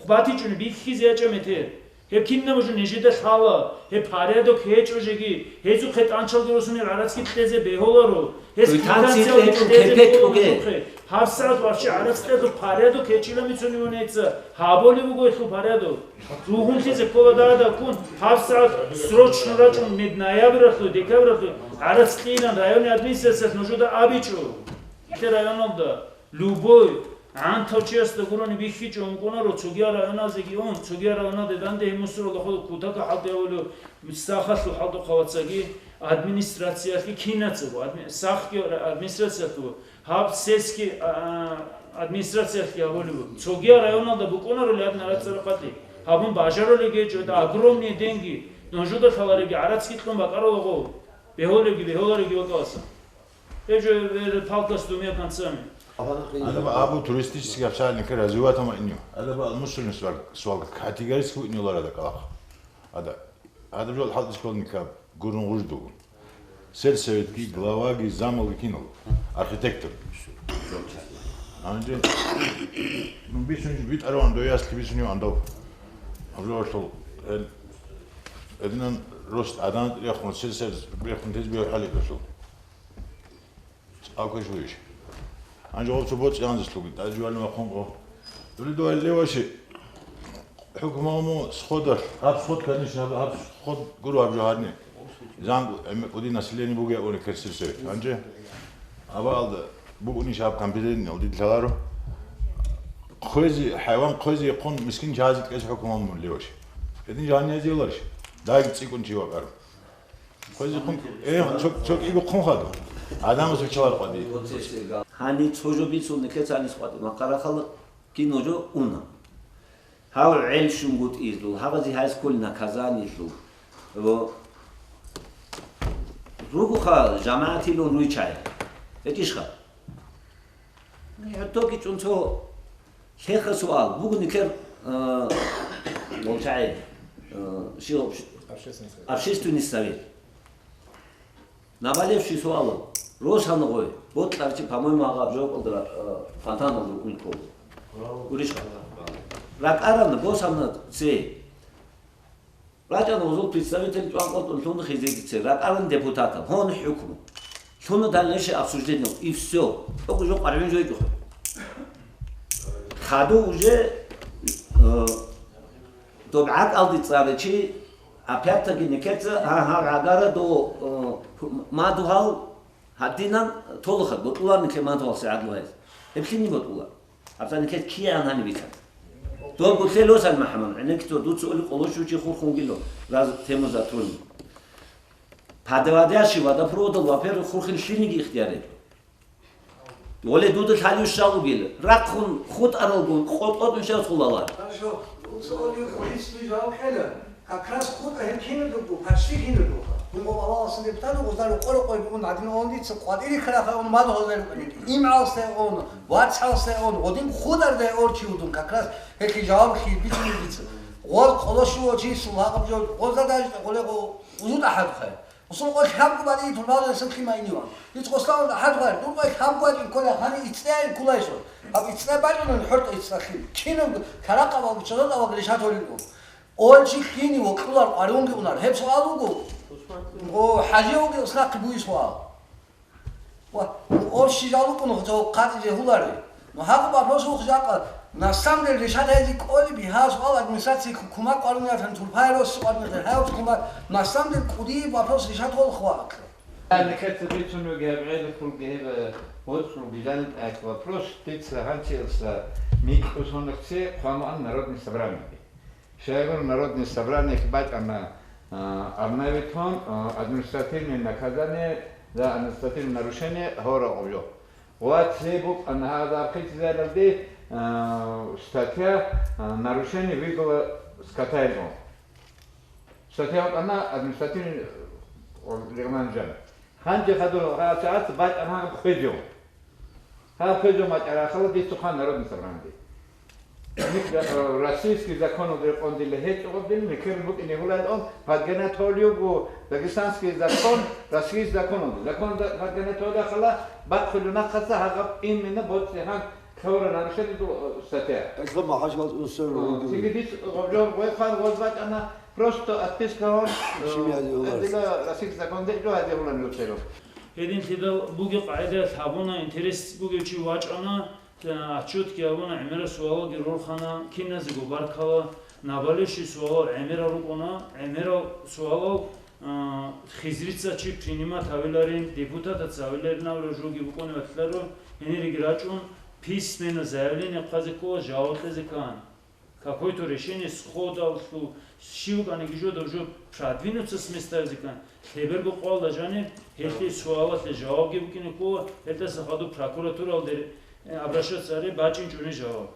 БатичӀони бихьизе ячӀа метер. Гьеб кинаб жо нижеда лъала, гьеб порядок гьечӀо жеги, гьезухъе тӀанчалги росунел гӀарацги кьезе бегьуларо. Гьес квитанцияги кьезе ккола нужухъе. Гьаб сагӀат вообще гӀарац кьезул порядок гьечӀила мицунев гьеца. Гьабулеб буго гьелъул порядок. Ругьунлъизе ккола дагьадаб ккун, гьаб сагӀат срочно рачӀун мед ноябралъул, декабралъул гӀарац кьейилан районный администрациялъ нужеда абичӀо. Гьелъе районалда любой гӀантав чиясда гурони бихьичӀо ункъунаро, цогиял районазеги ун, цогиял районалде данде гьеб мусоралда хадуб кутака хӀалтӀи гьавулев, сахалъул хӀалтӀухъа вацаги, администрациялъги кинацаго, адми-, сахги администрациялъул Гьаб сесги, а, администрациялъги гьабулеб буго. Цогиял районалда букӀунаро лъадна рацӀцӀа-рахъалъи. Гьабун бажарулеб гьечӀо, это огромные деньги. Нужеда лъаларебги гӀарацги кьун бакӀарал гъов. Бегьулебги, бегьуларебги бакӀаласан. Гьеб жо, э, палка с двумя концами. Адама абу туристический обшарникка развивать ама иню. Адама мусульман свал, свал категорически иню ларада калах. Ада, гьадаб жо хӀалтӀизе кколеб никаб гурун гъуждугун. Сельсоветги, главаги, замалги кинал. Архитектор. Гьанже, ну, бицунеб битӀарабан дояслъи бицунеб андав. Абжалъул, э, эдинан рост гӀадан рехун, сельсовет рехун тез бегьу хӀаликӀалъул. Аквеш вугищ? Гьанже гъоб цо боцӀи гьанзелъулги, тӀаде жувалин вахъун гъо. Дури дугьал леваши, хӀукму сходалъ, гьаб сход, конечно, гьаб, гьаб сход гуро гьаб жо гьарни. Занг, эм, кӀудин население бугеб уни керсерсевет. Гьанже абаалда бугунищ гьаб компетентный, дид лъаларо. Хъвезе, хӀайван хъвезе хъун мискин чагӀазе кьезе хӀукму мун леваш. Гьедин жо гьаниязе йоларищ? Дайги цӀикӀкӀун чи вакӀаро. Хъвезехъун, э, чо-, чо-, кӀиго хъун хадуб. Адамас бичалар къвади. Гьаниб цо жо бицун нилъеца гьаниб къватӀи макъарахъала кино жо уна. Гьав гӀел щунгутӀизлъул, гьабазе гьайс кколин наказаниялъул. Ро-, ругоха жамагӀатилун руй чай. ГьечӀищха? ГӀодоги чӀун цо лъеха суал буго никер, э, волчагӀи, э, щи общ-, Общественный совет. Общественный совет. Набалев щи суалу? Росанагъой, ботларчи, по-моему, агъаб жокъалда, э, фонтаналда рукӀун ккола. Уришха. РакӀарана, босана цей. РачӀана гъозул представитель чӀван къотӀун лъун хизеги цер, ракӀаран депутатал, гьон хӀукму. Лъуна дальнейшее обсуждение, и всё. ТӀокӀ жо къваригӀун жойгухъе. Хаду уже, э, доб гӀакӀалде цӀаричи, опять-таки никеца, гьа, гьа, гӀагара до, э, мадугьал гьадинан толухъа, бутӀуларниклъи мадугьал сигӀадлугьайз. Гьеблъини бутӀула. Абзани кет кигӀан гьаниб бицан. Доб гулъел осан, МахӀаммад, гӀенекке дуца ули къоло щучи хурхунгило, раз тему затронил. Подводящий водопроводал, во-первых, хурхин лъилниги ихтияр гьечӀо. Оле дуда лъалиюш жал ругел, рахъун хутӀаралгун къо-, къотӀун щай хулала. Хорошо. Цо оле хулис жал кьела. Как раз хутӀа гьеб кинабго, почти кинабго. Дун гъоб Аллагьасул депутат гъозда рукъо-рукъой бугун гӀадин он дица къватӀире ккарахъе он мадугьалда рукӀине. ИмгӀалсдай он, вацгӀалсдай он, гъодин худардай орчи вудун, как раз гьелъи жаваб хьи бичӀчӀине дица. Гъоз къоло щуго число гьаб жо, гъозда даже къолего узут ахӀадухъе. Усул къо лъабго бани турбалда сахлъи майниван. Ицгъославан ахӀадухъе, дургъай лъабго бачӀин ккола хани ицӀнай кколайсо. Гьаб ицӀнай бачӀунани хӀортӀа ицӀнахъин. Кинабго каракъабалго чазал аваг решат гьорилго. Олчи лъини вокьулар къваригӀунги унар. Гьеб суал вуго. О, хӀажи вугев нахъе буй суал. Ва, ну, ов щижал вукӀун гъо-, хъатӀизе гьулари. Ну, гьаб вопрос вух жакъа. На самом деле, решат гьайзи кӀолеб, гьа суал администрации хӀукумат къваригӀунатан, турпай рос къваригӀунатан, гьав хӀукумат, на самом деле, кӀудияб вопрос решат гьол хвакъ. Никеца бицун вугеб гӀелихъулги гьеб, э, воцӀцӀулги жаниб тӀад вопрос, дица гьанчи элса микьусунахъе хъвамуан народный собраниеги. Щайгур народный собраниеги бачӀана, а, абнавитун, а, административное наказание за административное нарушение гьора гъобжо. Власть лъе букӀана гьаб хъизаралде, а, статья, а, нарушение выгула скота илан. Статья букӀана административный, о, регламент жан. Гьанже хадур гьачагӀаца бачӀана гьаб хвезев. Гьаб хвезев бачӀарахъала дица хъван Народный собраниеде. Ник-, э, российский законалда рекъон дила гьечӀо гъаб дила, никер букӀине гьулайл он, подготовлю гу дагестанский закон, российский законалда. Закон да-, подготовлю хала, бакъулю нахъаса гьагъаб именно боцӀи гьан кавра нарушение ду, э, статья. Ислам Махачкалаца унсер О, ругел. Тиги дис гъаб жо гъой хъван гъоз бачӀана, просто отписка он, э, Шими гьадин улар. Дила российский закон де жо гьадин улан юцеро. Гьединлъидал бугеб къагӀидаялъ гьабуна, интерес бугев чи вачӀана, отчетги гьабуна, гӀемерал суалалги рорхана, киназего баркала, набалищи суалал гӀемерал рукӀуна, гӀемерал суалал, а, хизрица чи принимать гьавиларин, депутатаца гьавиларин абураб жоги букӀуни батиларо, гьениреги рачӀун, письменно заявление хъвазе ккола, жаваб кьезе ккан. Какое-то решение сходаллъу, щивканиги жо дов жо продвинуться с места языкан, лъеберго къвалда жаниб, гьелъие суалалъе жавабги букӀине ккола, гьелдаса хадуб прокуратуралде, э, обращаться гьаре, бачӀинчӀуни жаваб.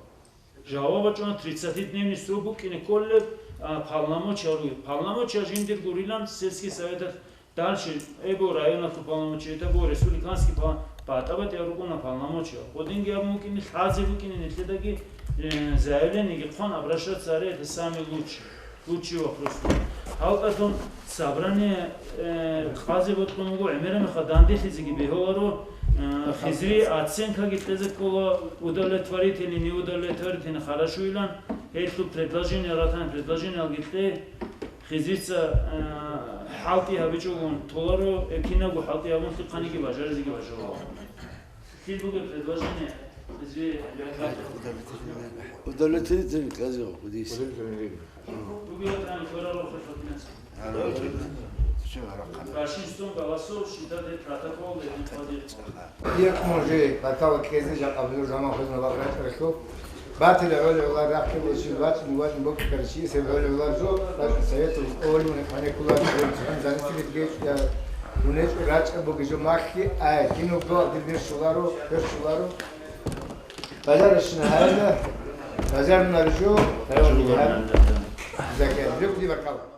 Жаваб бачӀуна тридцатидневный срок букӀине кколеб, а, полномочия ругел. Полномочия жиндир гурилан сельский советалъ Дальше, эбо районалъул полномочия, это бо республиканский пол-, батӀа-батӀияб рукӀуна полномочия. Гъодинги абун букӀине, лъазе букӀине нилъедаги, э, заявлениеги хъван обращаться гьаре, это самый лучший, лучший вопрос. ГьалкӀадун собрание, э, хъвазе бокьун буго, гӀемераб мехалъ данделъизеги бегьуларо, э, хизри оценкаги кьезе ккола, удовлетворительный, неудовлетворительный, хорошо илан, гьелъул предложение ратан, предложениялги кье, Хизрица, э, хӀалтӀи гьабичӀого толаро, э, кинабго хӀалтӀи гьабун лъихъаниги бажаризеги бажаро. Лъил бугеб предложение, хизри? Удовлетворительный казио худис. Бугеб тани хварарухъе хӀукмуца. Большинством голосов считать протокол, э, не поддерживается. Иркъ мужи батала ккезе жакъа буюр заман хвезна лагъ рачӀаралъув. Батила гӀолевлар рахъе вачил вачӀин вачӀин бокьарав чи, сев гӀолевлар жо, рачӀа советов олимни ханекулар, цохан занисилит гечӀ, я, рунечӀо рачӀа буги жо махьи, ай, кино гал дир бершуларо, бершуларо. Бажарашна гьайла, бажарна жо, район гьайла. Закер, жо буги бакала.